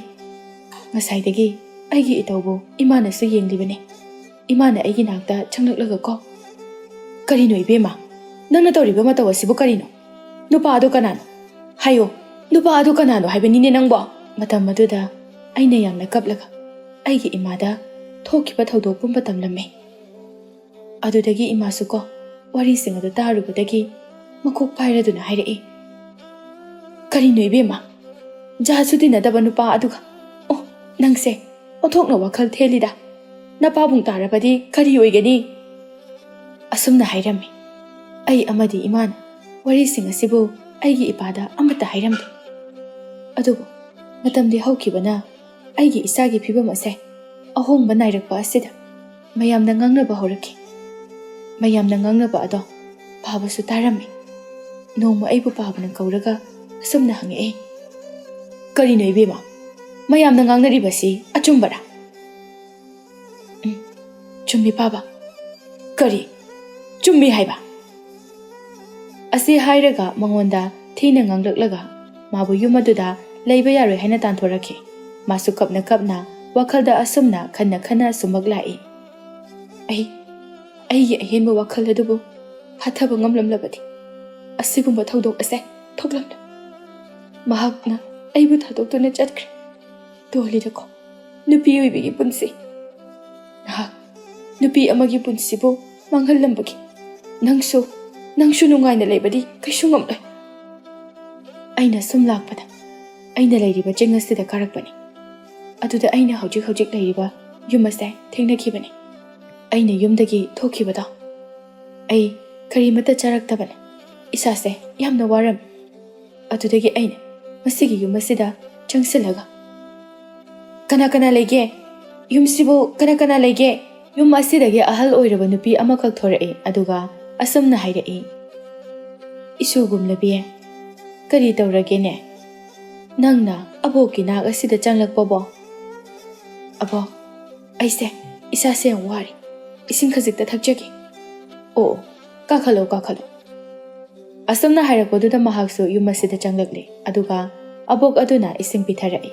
ꯉꯁꯥꯏꯗꯒꯤ ꯑꯩꯒꯤ ꯏꯇꯧꯕꯨ ꯏꯃꯥꯅꯁꯨ ꯌꯦꯡꯂꯤꯕꯅꯦ꯫ ꯏꯃꯥꯅ ꯑꯩꯒꯤ ꯅꯥꯛꯇ ꯆꯪꯂꯛꯂꯒ ꯀꯣ, "ꯀꯔꯤꯅꯣ ꯏꯕꯦꯝꯃ? ꯅꯪꯅ ꯇꯧꯔꯤꯕ ꯃꯇꯧ ꯑꯁꯤꯕꯨ ꯀꯔꯤꯅꯣ? ꯅꯨꯄꯥ ꯑꯗꯨ ꯀꯅꯥꯅꯣ? ꯍꯥꯏꯌꯣ, ꯅꯨꯄꯥ ꯑꯗꯨ ꯀꯅꯥꯅꯣ ꯍꯥꯏꯕꯅꯤꯅꯦ ꯅꯪꯕꯣ?" ꯃꯇꯝ ꯑꯗꯨꯗ ꯑꯩꯅ ꯌꯥꯝꯅ ꯀꯞꯂꯒ ꯑꯩꯒꯤ ꯏꯃꯥꯗ ꯊꯣꯛꯈꯤꯕ ꯊꯧꯗꯣꯛ ꯄꯨꯝꯕ ꯇꯝꯂꯝꯃꯦ꯫ ꯑꯗꯨꯗꯒꯤ ꯏꯃꯥꯁꯨ ꯀꯣ, ꯋꯥꯔꯤꯁꯤꯡ ꯑꯗꯨ ꯇꯥꯔꯨꯕꯗꯒꯤ ꯃꯀꯣꯛ ꯄꯥꯏꯔꯗꯨꯅ ꯍꯥꯏꯔꯛꯏ, "ꯀꯔꯤꯅꯣ ꯏꯕꯦꯝꯃ? ꯖꯥꯠꯁꯨ ꯇꯤꯟꯅꯗꯕ ꯅꯨꯄꯥ ꯑꯗꯨꯒ, ꯑꯣ, ꯅꯪꯁꯦ ꯑꯣꯟꯊꯣꯛꯅ ꯋꯥꯈꯜ ꯊꯦꯜꯂꯤꯗ꯫ ꯅꯄꯥꯕꯨꯡ ꯇꯥꯔꯕꯗꯤ ꯀꯔꯤ ꯑꯣꯏꯒꯅꯤ?" ꯑꯁꯨꯝꯅ ꯍꯥꯏꯔꯝꯃꯤ꯫ ꯑꯩ ꯑꯃꯗꯤ ꯏꯃꯥꯅ ꯋꯥꯔꯤꯁꯤꯡ ꯑꯁꯤꯕꯨ ꯑꯩꯒꯤ ꯏꯄꯥꯗ ꯑꯃꯠꯇ ꯍꯥꯏꯔꯝꯗꯦ꯫ ꯑꯗꯨꯕꯨ ꯃꯇꯝꯗꯤ ꯍꯧꯈꯤꯕꯅ ꯑꯩꯒꯤ ꯏꯆꯥꯒꯤ ꯐꯤꯕꯝ ꯑꯁꯦ ꯑꯍꯣꯡꯕ ꯅꯥꯏꯔꯛꯄ ꯑꯁꯤꯗ ꯃꯌꯥꯝꯅ ꯉꯥꯡꯅꯕ ꯍꯧꯔꯛꯈꯤ꯫ ꯃꯌꯥꯝꯅ ꯉꯥꯡꯅꯕ ꯑꯗꯣ ꯄꯥꯕꯁꯨ ꯇꯥꯔꯝꯃꯤ꯫ ꯅꯣꯡꯃ ꯑꯩꯕꯨ ꯄꯥꯕꯅ ꯀꯧꯔꯒ ꯑꯁꯨꯝꯅ ꯍꯪꯉꯛꯏ, "ꯀꯔꯤꯅꯣ ꯏꯕꯦꯝꯃ? ꯃꯌꯥꯝꯅ ꯉꯥꯡꯅꯔꯤꯕꯁꯤ ꯑꯆꯨꯝꯕꯔꯥ?" "ꯎꯝ, ꯆꯨꯝꯃꯤ ꯄꯥꯕ꯫" "ꯀꯔꯤ? ꯆꯨꯝꯃꯤ ꯍꯥꯏꯕ?" ꯑꯁꯤ ꯍꯥꯏꯔꯒ ꯃꯉꯣꯟꯗ ꯊꯤꯅ ꯉꯥꯡꯂꯛꯂꯒ ꯃꯥꯕꯨ ꯌꯨꯝ ꯑꯗꯨꯗ ꯂꯩꯕ ꯌꯥꯔꯣꯏ ꯍꯥꯏꯅ ꯇꯥꯟꯊꯣꯔꯛꯈꯤ꯫ ꯃꯥꯁꯨ ꯀꯞꯅ ꯀꯞꯅ ꯋꯥꯈꯜꯗ ꯑꯁꯨꯝꯅ ꯈꯟꯅ ꯈꯟꯅ ꯁꯨꯝꯃꯛ ꯂꯥꯛꯏ, "ꯑꯩ, ꯑꯩꯒꯤ ꯑꯍꯦꯟꯕ ꯋꯥꯈꯜ ꯑꯗꯨꯕꯨ ꯍꯥꯊꯕ ꯉꯝꯂꯝꯂꯕꯗꯤ ꯑꯁꯤꯒꯨꯝꯕ ꯊꯧꯗꯣꯛ ꯑꯁꯦ ꯊꯣꯛꯂꯝꯂꯣꯏ꯫ ꯃꯍꯥꯛꯅ ꯑꯩꯕꯨ ꯊꯥꯗꯣꯛꯇꯨꯅ ꯆꯠꯈ꯭ꯔꯦ꯫ ꯇꯣꯜꯂꯤꯗꯀꯣ ꯅꯨꯄꯤ ꯑꯣꯏꯕꯤꯒꯤ ꯄꯨꯟꯁꯤ꯫ ꯅꯍꯥꯛ ꯅꯨꯄꯤ ꯑꯃꯒꯤ ꯄꯨꯟꯁꯤꯕꯨ ꯃꯥꯡꯍꯜꯂꯝꯕꯒꯤ ꯅꯪꯁꯨ, ꯅꯪꯁꯨ ꯅꯨꯡꯉꯥꯏꯅ ꯂꯩꯕꯗꯤ ꯀꯩꯁꯨ ꯉꯝꯂꯣꯏ꯫" ꯑꯩꯅ ꯁꯨꯝ ꯂꯥꯛꯄꯗ ꯑꯩꯅ ꯂꯩꯔꯤꯕ ꯆꯤꯡ ꯑꯁꯤꯗ ꯀꯥꯔꯛꯄꯅꯤ꯫ ꯑꯗꯨꯗ ꯑꯩꯅ ꯍꯧꯖꯤꯛ ꯍꯧꯖꯤꯛ ꯂꯩꯔꯤꯕ ꯌꯨꯝ ꯑꯁꯦ ꯊꯦꯡꯅꯈꯤꯕꯅꯤ꯫ ꯑꯩꯅ ꯌꯨꯝꯗꯒꯤ ꯊꯣꯛꯈꯤꯕꯗꯣ ꯑꯩ ꯀꯔꯤꯃꯠꯇ ꯆꯥꯔꯛꯇꯕꯅꯤ꯫ ꯏꯁꯥꯁꯦ ꯌꯥꯝꯅ ꯋꯥꯔꯝꯃꯤ꯫ ꯑꯗꯨꯗꯒꯤ ꯑꯩꯅ ꯃꯁꯤꯒꯤ ꯌꯨꯝ ꯑꯁꯤꯗ ꯆꯪꯁꯤꯜꯂꯒ, "ꯀꯅꯥ ꯀꯅꯥ ꯂꯩꯒꯦ? ꯌꯨꯝꯁꯤꯕꯨ ꯀꯅꯥ ꯀꯅꯥ ꯂꯩꯒꯦ?" ꯌꯨꯝ ꯑꯁꯤꯗꯒꯤ ꯑꯍꯜ ꯑꯣꯏꯔꯕ ꯅꯨꯄꯤ ꯑꯃꯈꯛ ꯊꯣꯔꯛꯏ, ꯑꯗꯨꯒ ꯑꯁꯨꯝꯅ ꯍꯥꯏꯔꯛꯏ, "ꯏꯁꯨ ꯒꯨꯝꯂꯕꯤ, ꯀꯔꯤ ꯇꯧꯔꯒꯦꯅꯦ? ꯅꯪꯅ ꯑꯕꯣꯛꯀꯤ ꯅꯥꯛ ꯑꯁꯤꯗ ꯆꯪꯂꯛꯄꯕꯣ?" "ꯑꯕꯣꯛ, ꯑꯩꯁꯦ, ꯏꯁꯥꯁꯦ ꯌꯥꯝ ꯋꯥꯔꯦ, ꯏꯁꯤꯡ ꯈꯖꯤꯛꯇ ꯊꯛꯆꯒꯦ꯫" "ꯑꯣ, ꯀꯥꯈꯠꯂꯣ, ꯀꯥꯈꯠꯂꯣ꯫" ꯑꯁꯨꯝꯅ ꯍꯥꯏꯔꯛꯄꯗꯨꯗ ꯃꯍꯥꯛꯁꯨ ꯌꯨꯝ ꯑꯁꯤꯗ ꯆꯪꯂꯛꯂꯦ, ꯑꯗꯨꯒ ꯑꯕꯣꯛ ꯑꯗꯨꯅ ꯏꯁꯤꯡ ꯄꯤꯊꯔꯛꯏ꯫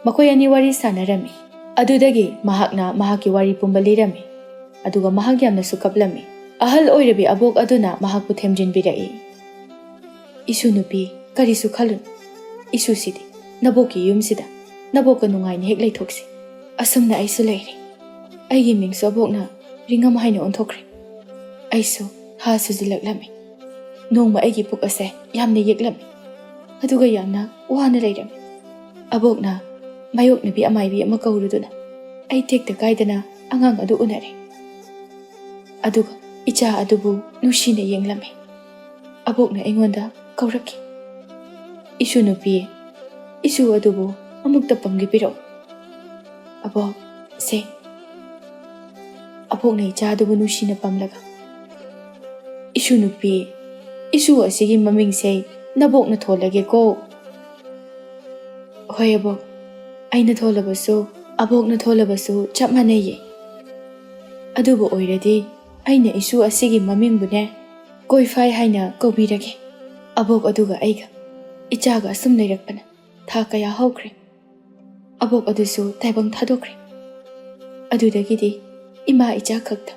ꯃꯈꯣꯏ ꯑꯅꯤ ꯋꯥꯔꯤ ꯁꯥꯟꯅꯔꯝꯃꯤ꯫ ꯑꯗꯨꯗꯒꯤ ꯃꯍꯥꯛꯅ ꯃꯍꯥꯛꯀꯤ ꯋꯥꯔꯤ ꯄꯨꯝꯕ ꯂꯤꯔꯝꯃꯤ, ꯑꯗꯨꯒ ꯃꯍꯥꯛ ꯌꯥꯝꯅꯁꯨ ꯀꯞꯂꯝꯃꯤ꯫ ꯑꯍꯜ ꯑꯣꯏꯔꯕꯤ ꯑꯕꯣꯛ ꯑꯗꯨꯅ ꯃꯍꯥꯛꯄꯨ ꯊꯦꯝꯖꯤꯟꯕꯤꯔꯛꯏ꯫ "ꯏꯁꯨ ꯅꯨꯄꯤ, ꯀꯔꯤꯁꯨ ꯈꯜꯂꯨꯅꯨ꯫ ꯏꯁꯨꯁꯤꯗꯤ ꯅꯕꯣꯛꯀꯤ ꯌꯨꯝꯁꯤꯗ ꯅꯕꯣꯛꯀ ꯅꯨꯡꯉꯥꯏꯅ ꯍꯦꯛ ꯂꯩꯊꯣꯛꯁꯤ꯫ ꯑꯁꯨꯝꯅ ꯑꯩꯁꯨ ꯂꯩꯔꯦ꯫ ꯑꯩꯒꯤ ꯃꯤꯡꯁꯨ ꯑꯕꯣꯛꯅ ꯔꯤꯉꯝ ꯍꯥꯏꯅ ꯑꯣꯟꯊꯣꯛꯈ꯭ꯔꯦ꯫ ꯑꯩꯁꯨ ꯍꯥ ꯁꯨꯖꯤꯜꯂꯛꯂꯝꯃꯤ꯫ ꯅꯣꯡꯃ ꯑꯩꯒꯤ ꯄꯨꯛ ꯑꯁꯦ ꯌꯥꯝꯅ ꯌꯦꯛꯂꯝꯃꯤ, ꯑꯗꯨꯒ ꯌꯥꯝꯅ ꯋꯥꯅ ꯂꯩꯔꯝꯃꯤ꯫ ꯑꯕꯣꯛꯅ ꯃꯥꯌꯣꯛꯅꯕꯤ ꯑꯃꯥꯏꯕꯤ ꯑꯃ ꯀꯧꯔꯨꯗꯨꯅ ꯑꯩ ꯇꯦꯛꯇ ꯀꯥꯏꯗꯅ ꯑꯉꯥꯡ ꯑꯗꯨ ꯎꯅꯔꯦ꯫ ꯑꯗꯨꯒ ꯏꯆꯥ ꯑꯗꯨꯕꯨ ꯅꯨꯡꯁꯤꯅ ꯌꯦꯡꯂꯝꯃꯤ꯫ ꯑꯕꯣꯛꯅ ꯑꯩꯉꯣꯟꯗ ꯀꯧꯔꯛꯈꯤ, 'ꯏꯁꯨ ꯅꯨꯄꯤ, ꯏꯁꯨ ꯑꯗꯨꯕꯨ ꯑꯃꯨꯛꯇ ꯄꯝꯒꯦ ꯄꯤꯔꯛꯎ꯫ ꯑꯕꯣꯛ, ꯁꯦ.' ꯑꯕꯣꯛꯅ ꯏꯆꯥ ꯑꯗꯨꯕꯨ ꯅꯨꯡꯁꯤꯅ ꯄꯝꯂꯒ, 'ꯏꯁꯨ ꯅꯨꯄꯤ, ꯏꯁꯨ ꯑꯁꯤꯒꯤ ꯃꯃꯤꯡꯁꯦ ꯅꯕꯣꯛꯅ ꯊꯣꯜꯂꯒꯦꯀꯣ.' "ꯍꯣꯏ ꯑꯕꯣꯛ, ꯑꯩꯅ ꯊꯣꯜꯂꯕꯁꯨ, ꯑꯕꯣꯛꯅ ꯊꯣꯜꯂꯕꯁꯨ ꯆꯞ ꯃꯥꯟꯅꯩꯌꯦ꯫ ꯑꯗꯨꯕꯨ ꯑꯣꯏꯔꯗꯤ ꯑꯩꯅ ꯏꯁꯨ ꯑꯁꯤꯒꯤ ꯃꯃꯤꯡꯕꯨꯅꯦ ꯀꯣꯏꯐꯥꯏ ꯍꯥꯏꯅ ꯀꯧꯕꯤꯔꯒꯦ꯫ ꯑꯕꯣꯛ ꯑꯗꯨꯒ ꯑꯩꯒ ꯏꯆꯥꯒ ꯑꯁꯨꯝ ꯂꯩꯔꯛꯄꯅ ꯊꯥ ꯀꯌꯥ ꯍꯧꯈ꯭ꯔꯦ꯫ ꯑꯕꯣꯛ ꯑꯗꯨꯁꯨ ꯇꯥꯏꯕꯪ ꯊꯥꯗꯣꯛꯈ꯭ꯔꯦ꯫ ꯑꯗꯨꯗꯒꯤꯗꯤ ꯏꯃꯥ ꯏꯆꯥ ꯈꯛꯇ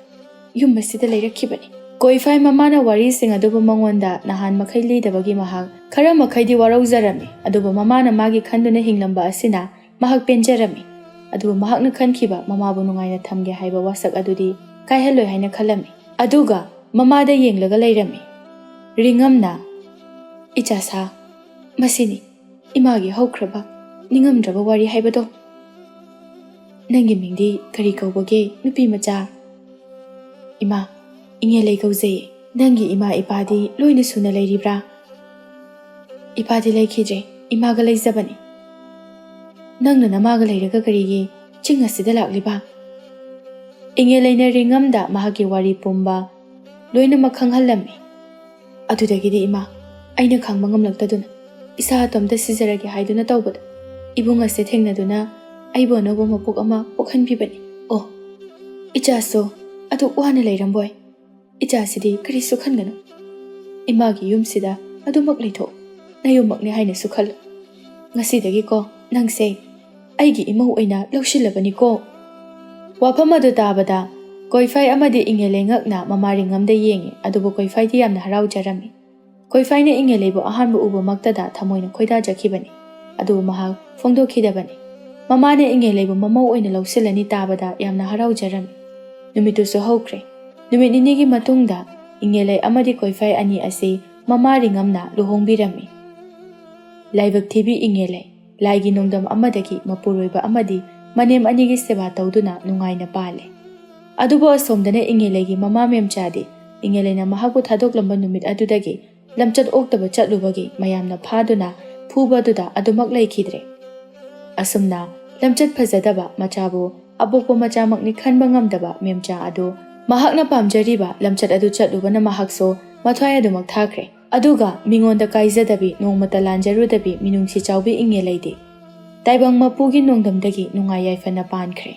ꯌꯨꯝ ꯑꯁꯤꯗ ꯂꯩꯔꯛꯈꯤꯕꯅꯤ.'" ꯀꯣꯏꯐꯥꯏ ꯃꯃꯥꯅ ꯋꯥꯔꯤꯁꯤꯡ ꯑꯗꯨꯕꯨ ꯃꯉꯣꯟꯗ ꯅꯍꯥꯟ ꯃꯈꯩ ꯂꯤꯗꯕꯒꯤ ꯃꯍꯥꯛ ꯈꯔ ꯃꯈꯩꯗꯤ ꯋꯥꯔꯧꯖꯔꯝꯃꯤ, ꯑꯗꯨꯕꯨ ꯃꯃꯥꯅ ꯃꯥꯒꯤ ꯈꯟꯗꯨꯅ ꯍꯤꯡꯂꯝꯕ ꯑꯁꯤꯅ ꯃꯍꯥꯛ ꯄꯦꯟꯖꯔꯝꯃꯤ꯫ ꯑꯗꯨꯕꯨ ꯃꯍꯥꯛꯅ ꯈꯟꯈꯤꯕ ꯃꯃꯥꯕꯨ ꯅꯨꯡꯉꯥꯏꯅ ꯊꯝꯒꯦ ꯍꯥꯏꯕ ꯋꯥꯁꯛ ꯑꯗꯨꯗꯤ ꯀꯥꯏꯍꯜꯂꯣꯏ ꯍꯥꯏꯅ ꯈꯜꯂꯝꯃꯤ꯫ ꯑꯗꯨꯒ ꯃꯃꯥꯗ ꯌꯦꯡꯂꯒ ꯂꯩꯔꯝꯃꯤ꯫ ꯔꯤꯉꯝꯅ, "ꯏꯆꯥ ꯁꯥ, ꯃꯁꯤꯅꯤ ꯏꯃꯥꯒꯤ ꯍꯧꯈ꯭ꯔꯕ ꯅꯤꯡꯉꯝꯗ꯭ꯔꯕ ꯋꯥꯔꯤ ꯍꯥꯏꯕꯗꯣ꯫ ꯅꯪꯒꯤ ꯃꯤꯡꯗꯤ ꯀꯔꯤ ꯀꯧꯕꯒꯦ, ꯅꯨꯄꯤ ꯃꯆꯥ?" "ꯏꯃꯥ, ꯏꯉꯦꯂꯩ ꯀꯧꯖꯩꯌꯦ꯫ ꯅꯪꯒꯤ ꯏꯃꯥ ꯏꯄꯥꯗꯤ ꯂꯣꯏꯅ ꯁꯨꯅ ꯂꯩꯔꯤꯕ꯭ꯔꯥ?" "ꯏꯄꯥꯗꯤ ꯂꯩꯈꯤꯗ꯭ꯔꯦ, ꯏꯃꯥꯒ ꯂꯩꯖꯕꯅꯤ꯫ ꯅꯪꯅ ꯅꯃꯥꯒ ꯂꯩꯔꯒ ꯀꯔꯤꯒꯤ ꯆꯤꯡ ꯑꯁꯤꯗ ꯂꯥꯛꯂꯤꯕ?" ꯏꯉꯦꯂꯩꯅ ꯔꯤꯉꯝꯗ ꯃꯍꯥꯛꯀꯤ ꯋꯥꯔꯤ ꯄꯨꯝꯕ ꯂꯣꯏꯅꯃꯛ ꯈꯪꯍꯜꯂꯝꯃꯤ꯫ ꯑꯗꯨꯗꯒꯤꯗꯤ ꯏꯃꯥ, ꯑꯩꯅ ꯈꯥꯡꯕ ꯉꯝꯂꯛꯇꯗꯨꯅ ꯏꯁꯥ ꯑꯇꯣꯝꯇ ꯁꯤꯖꯔꯒꯦ ꯍꯥꯏꯗꯨꯅ ꯇꯧꯕꯗ, ꯏꯕꯨꯡ ꯑꯁꯦ ꯊꯦꯡꯅꯗꯨꯅ ꯑꯩꯕꯨ ꯑꯅꯧꯕ ꯃꯄꯣꯛ ꯑꯃ ꯄꯣꯛꯍꯟꯕꯤꯕꯅꯤ꯫ ꯑꯣ, ꯏꯆꯥꯁꯨ ꯑꯗꯨꯛ ꯋꯥꯅ ꯂꯩꯔꯝꯕꯣꯏ꯫ ꯏꯆꯥꯁꯤꯗꯤ ꯀꯔꯤꯁꯨ ꯈꯟꯒꯅꯨ꯫ ꯏꯃꯥꯒꯤ ꯌꯨꯝꯁꯤꯗ ꯑꯗꯨꯃꯛ ꯂꯩꯊꯣꯛꯎ꯫ ꯅꯌꯨꯝꯃꯛꯅꯤ ꯍꯥꯏꯅꯁꯨ ꯈꯜꯂꯨ꯫ ꯉꯁꯤꯗꯒꯤꯀꯣ, ꯅꯪꯁꯦ ꯑꯩꯒꯤ ꯏꯃꯧ ꯑꯣꯏꯅ ꯂꯧꯁꯤꯜꯂꯕꯅꯤꯀꯣ꯫ ꯋꯥꯐꯝ ꯑꯗꯨ ꯇꯥꯕꯗ ꯀꯣꯏꯐꯥꯏ ꯑꯃꯗꯤ ꯏꯉꯦꯂꯩ ꯉꯛꯅ ꯃꯃꯥ ꯔꯤꯉꯝꯗ ꯌꯦꯡꯉꯤ, ꯑꯗꯨꯕꯨ ꯀꯣꯏꯐꯥꯏꯗꯤ ꯌꯥꯝꯅ ꯍꯔꯥꯎꯖꯔꯝꯃꯤ꯫ ꯀꯣꯏꯐꯥꯏꯅ ꯏꯉꯦꯂꯩꯕꯨ ꯑꯍꯥꯟꯕ ꯎꯕꯃꯛꯇꯗ ꯊꯃꯣꯏꯅ ꯈꯣꯏꯗꯥꯖꯈꯤꯕꯅꯤ, ꯑꯗꯨꯕꯨ ꯃꯍꯥꯛ ꯐꯣꯡꯗꯣꯛꯈꯤꯗꯕꯅꯤ꯫ ꯃꯃꯥꯅ ꯏꯉꯦꯂꯩꯕꯨ ꯃꯃꯧ ꯑꯣꯏꯅ ꯂꯧꯁꯤꯜꯂꯅꯤ ꯇꯥꯕꯗ ꯌꯥꯝꯅ ꯍꯔꯥꯎꯖꯔꯝꯃꯤ꯫ ꯅꯨꯃꯤꯠꯇꯨꯁꯨ ꯍꯧꯈ꯭ꯔꯦ꯫ ꯅꯨꯃꯤꯠ ꯅꯤꯅꯤꯒꯤ ꯃꯇꯨꯡꯗ ꯏꯉꯦꯂꯩ ꯑꯃꯗꯤ ꯀꯣꯏꯐꯥꯏ ꯑꯅꯤ ꯑꯁꯤ ꯃꯃꯥ ꯔꯤꯉꯝꯅ ꯂꯨꯍꯣꯡꯕꯤꯔꯝꯃꯤ꯫ ꯂꯥꯏꯕꯛ ꯊꯤꯕꯤ ꯏꯉꯦꯂꯩ ꯂꯥꯏꯒꯤ ꯅꯣꯡꯗꯝ ꯑꯃꯗꯒꯤ ꯃꯄꯨꯔꯣꯏꯕ ꯑꯃꯗꯤ ꯃꯅꯦꯝ ꯑꯅꯤꯒꯤ ꯁꯦꯕꯥ ꯇꯧꯗꯨꯅ ꯅꯨꯡꯉꯥꯏꯅ ꯄꯥꯜꯂꯦ꯫ ꯑꯗꯨꯕꯨ ꯑꯁꯣꯝꯗꯅ ꯏꯉꯦꯂꯩꯒꯤ ꯃꯃꯥ ꯃꯦꯝꯆꯥꯗꯤ ꯏꯉꯦꯂꯩꯅ ꯃꯍꯥꯛꯄꯨ ꯊꯥꯗꯣꯛꯂꯝꯕ ꯅꯨꯃꯤꯠ ꯑꯗꯨꯗꯒꯤ ꯂꯝꯆꯠ ꯑꯣꯛꯇꯕ ꯆꯠꯂꯨꯕꯒꯤ ꯃꯌꯥꯝꯅ ꯐꯥꯗꯨꯅ ꯐꯨꯕ ꯑꯗꯨꯗ ꯑꯗꯨꯃꯛ ꯂꯩꯈꯤꯗ꯭ꯔꯦ꯫ ꯑꯁꯨꯝꯅ ꯂꯝꯆꯠ ꯐꯖꯗꯕ ꯃꯆꯥꯕꯨ ꯑꯄꯣꯛꯄ ꯃꯆꯥꯃꯛꯅꯤ ꯈꯟꯕ ꯉꯝꯗꯕ ꯃꯦꯝꯆꯥ ꯑꯗꯨ ꯃꯍꯥꯛꯅ ꯄꯥꯝꯖꯔꯤꯕ ꯂꯝꯆꯠ ꯑꯗꯨ ꯆꯠꯂꯨꯕꯅ ꯃꯍꯥꯛꯁꯨ ꯃꯊ꯭ꯋꯥꯏ ꯑꯗꯨꯃꯛ ꯊꯥꯈ꯭ꯔꯦ꯫ ꯑꯗꯨꯒ ꯃꯤꯉꯣꯟꯗ ꯀꯥꯏꯖꯗꯕꯤ, ꯅꯣꯡꯃꯇ ꯂꯥꯟꯖꯔꯨꯗꯕꯤ ꯃꯤꯅꯨꯡꯁꯤ ꯆꯥꯎꯕꯤ ꯏꯉꯦꯂꯩꯗꯤ ꯇꯥꯏꯕꯪ ꯃꯄꯨꯒꯤ ꯅꯣꯡꯗꯝꯗꯒꯤ ꯅꯨꯡꯉꯥꯏ ꯌꯥꯏꯐꯅ ꯄꯥꯟꯈ꯭ꯔꯦ꯫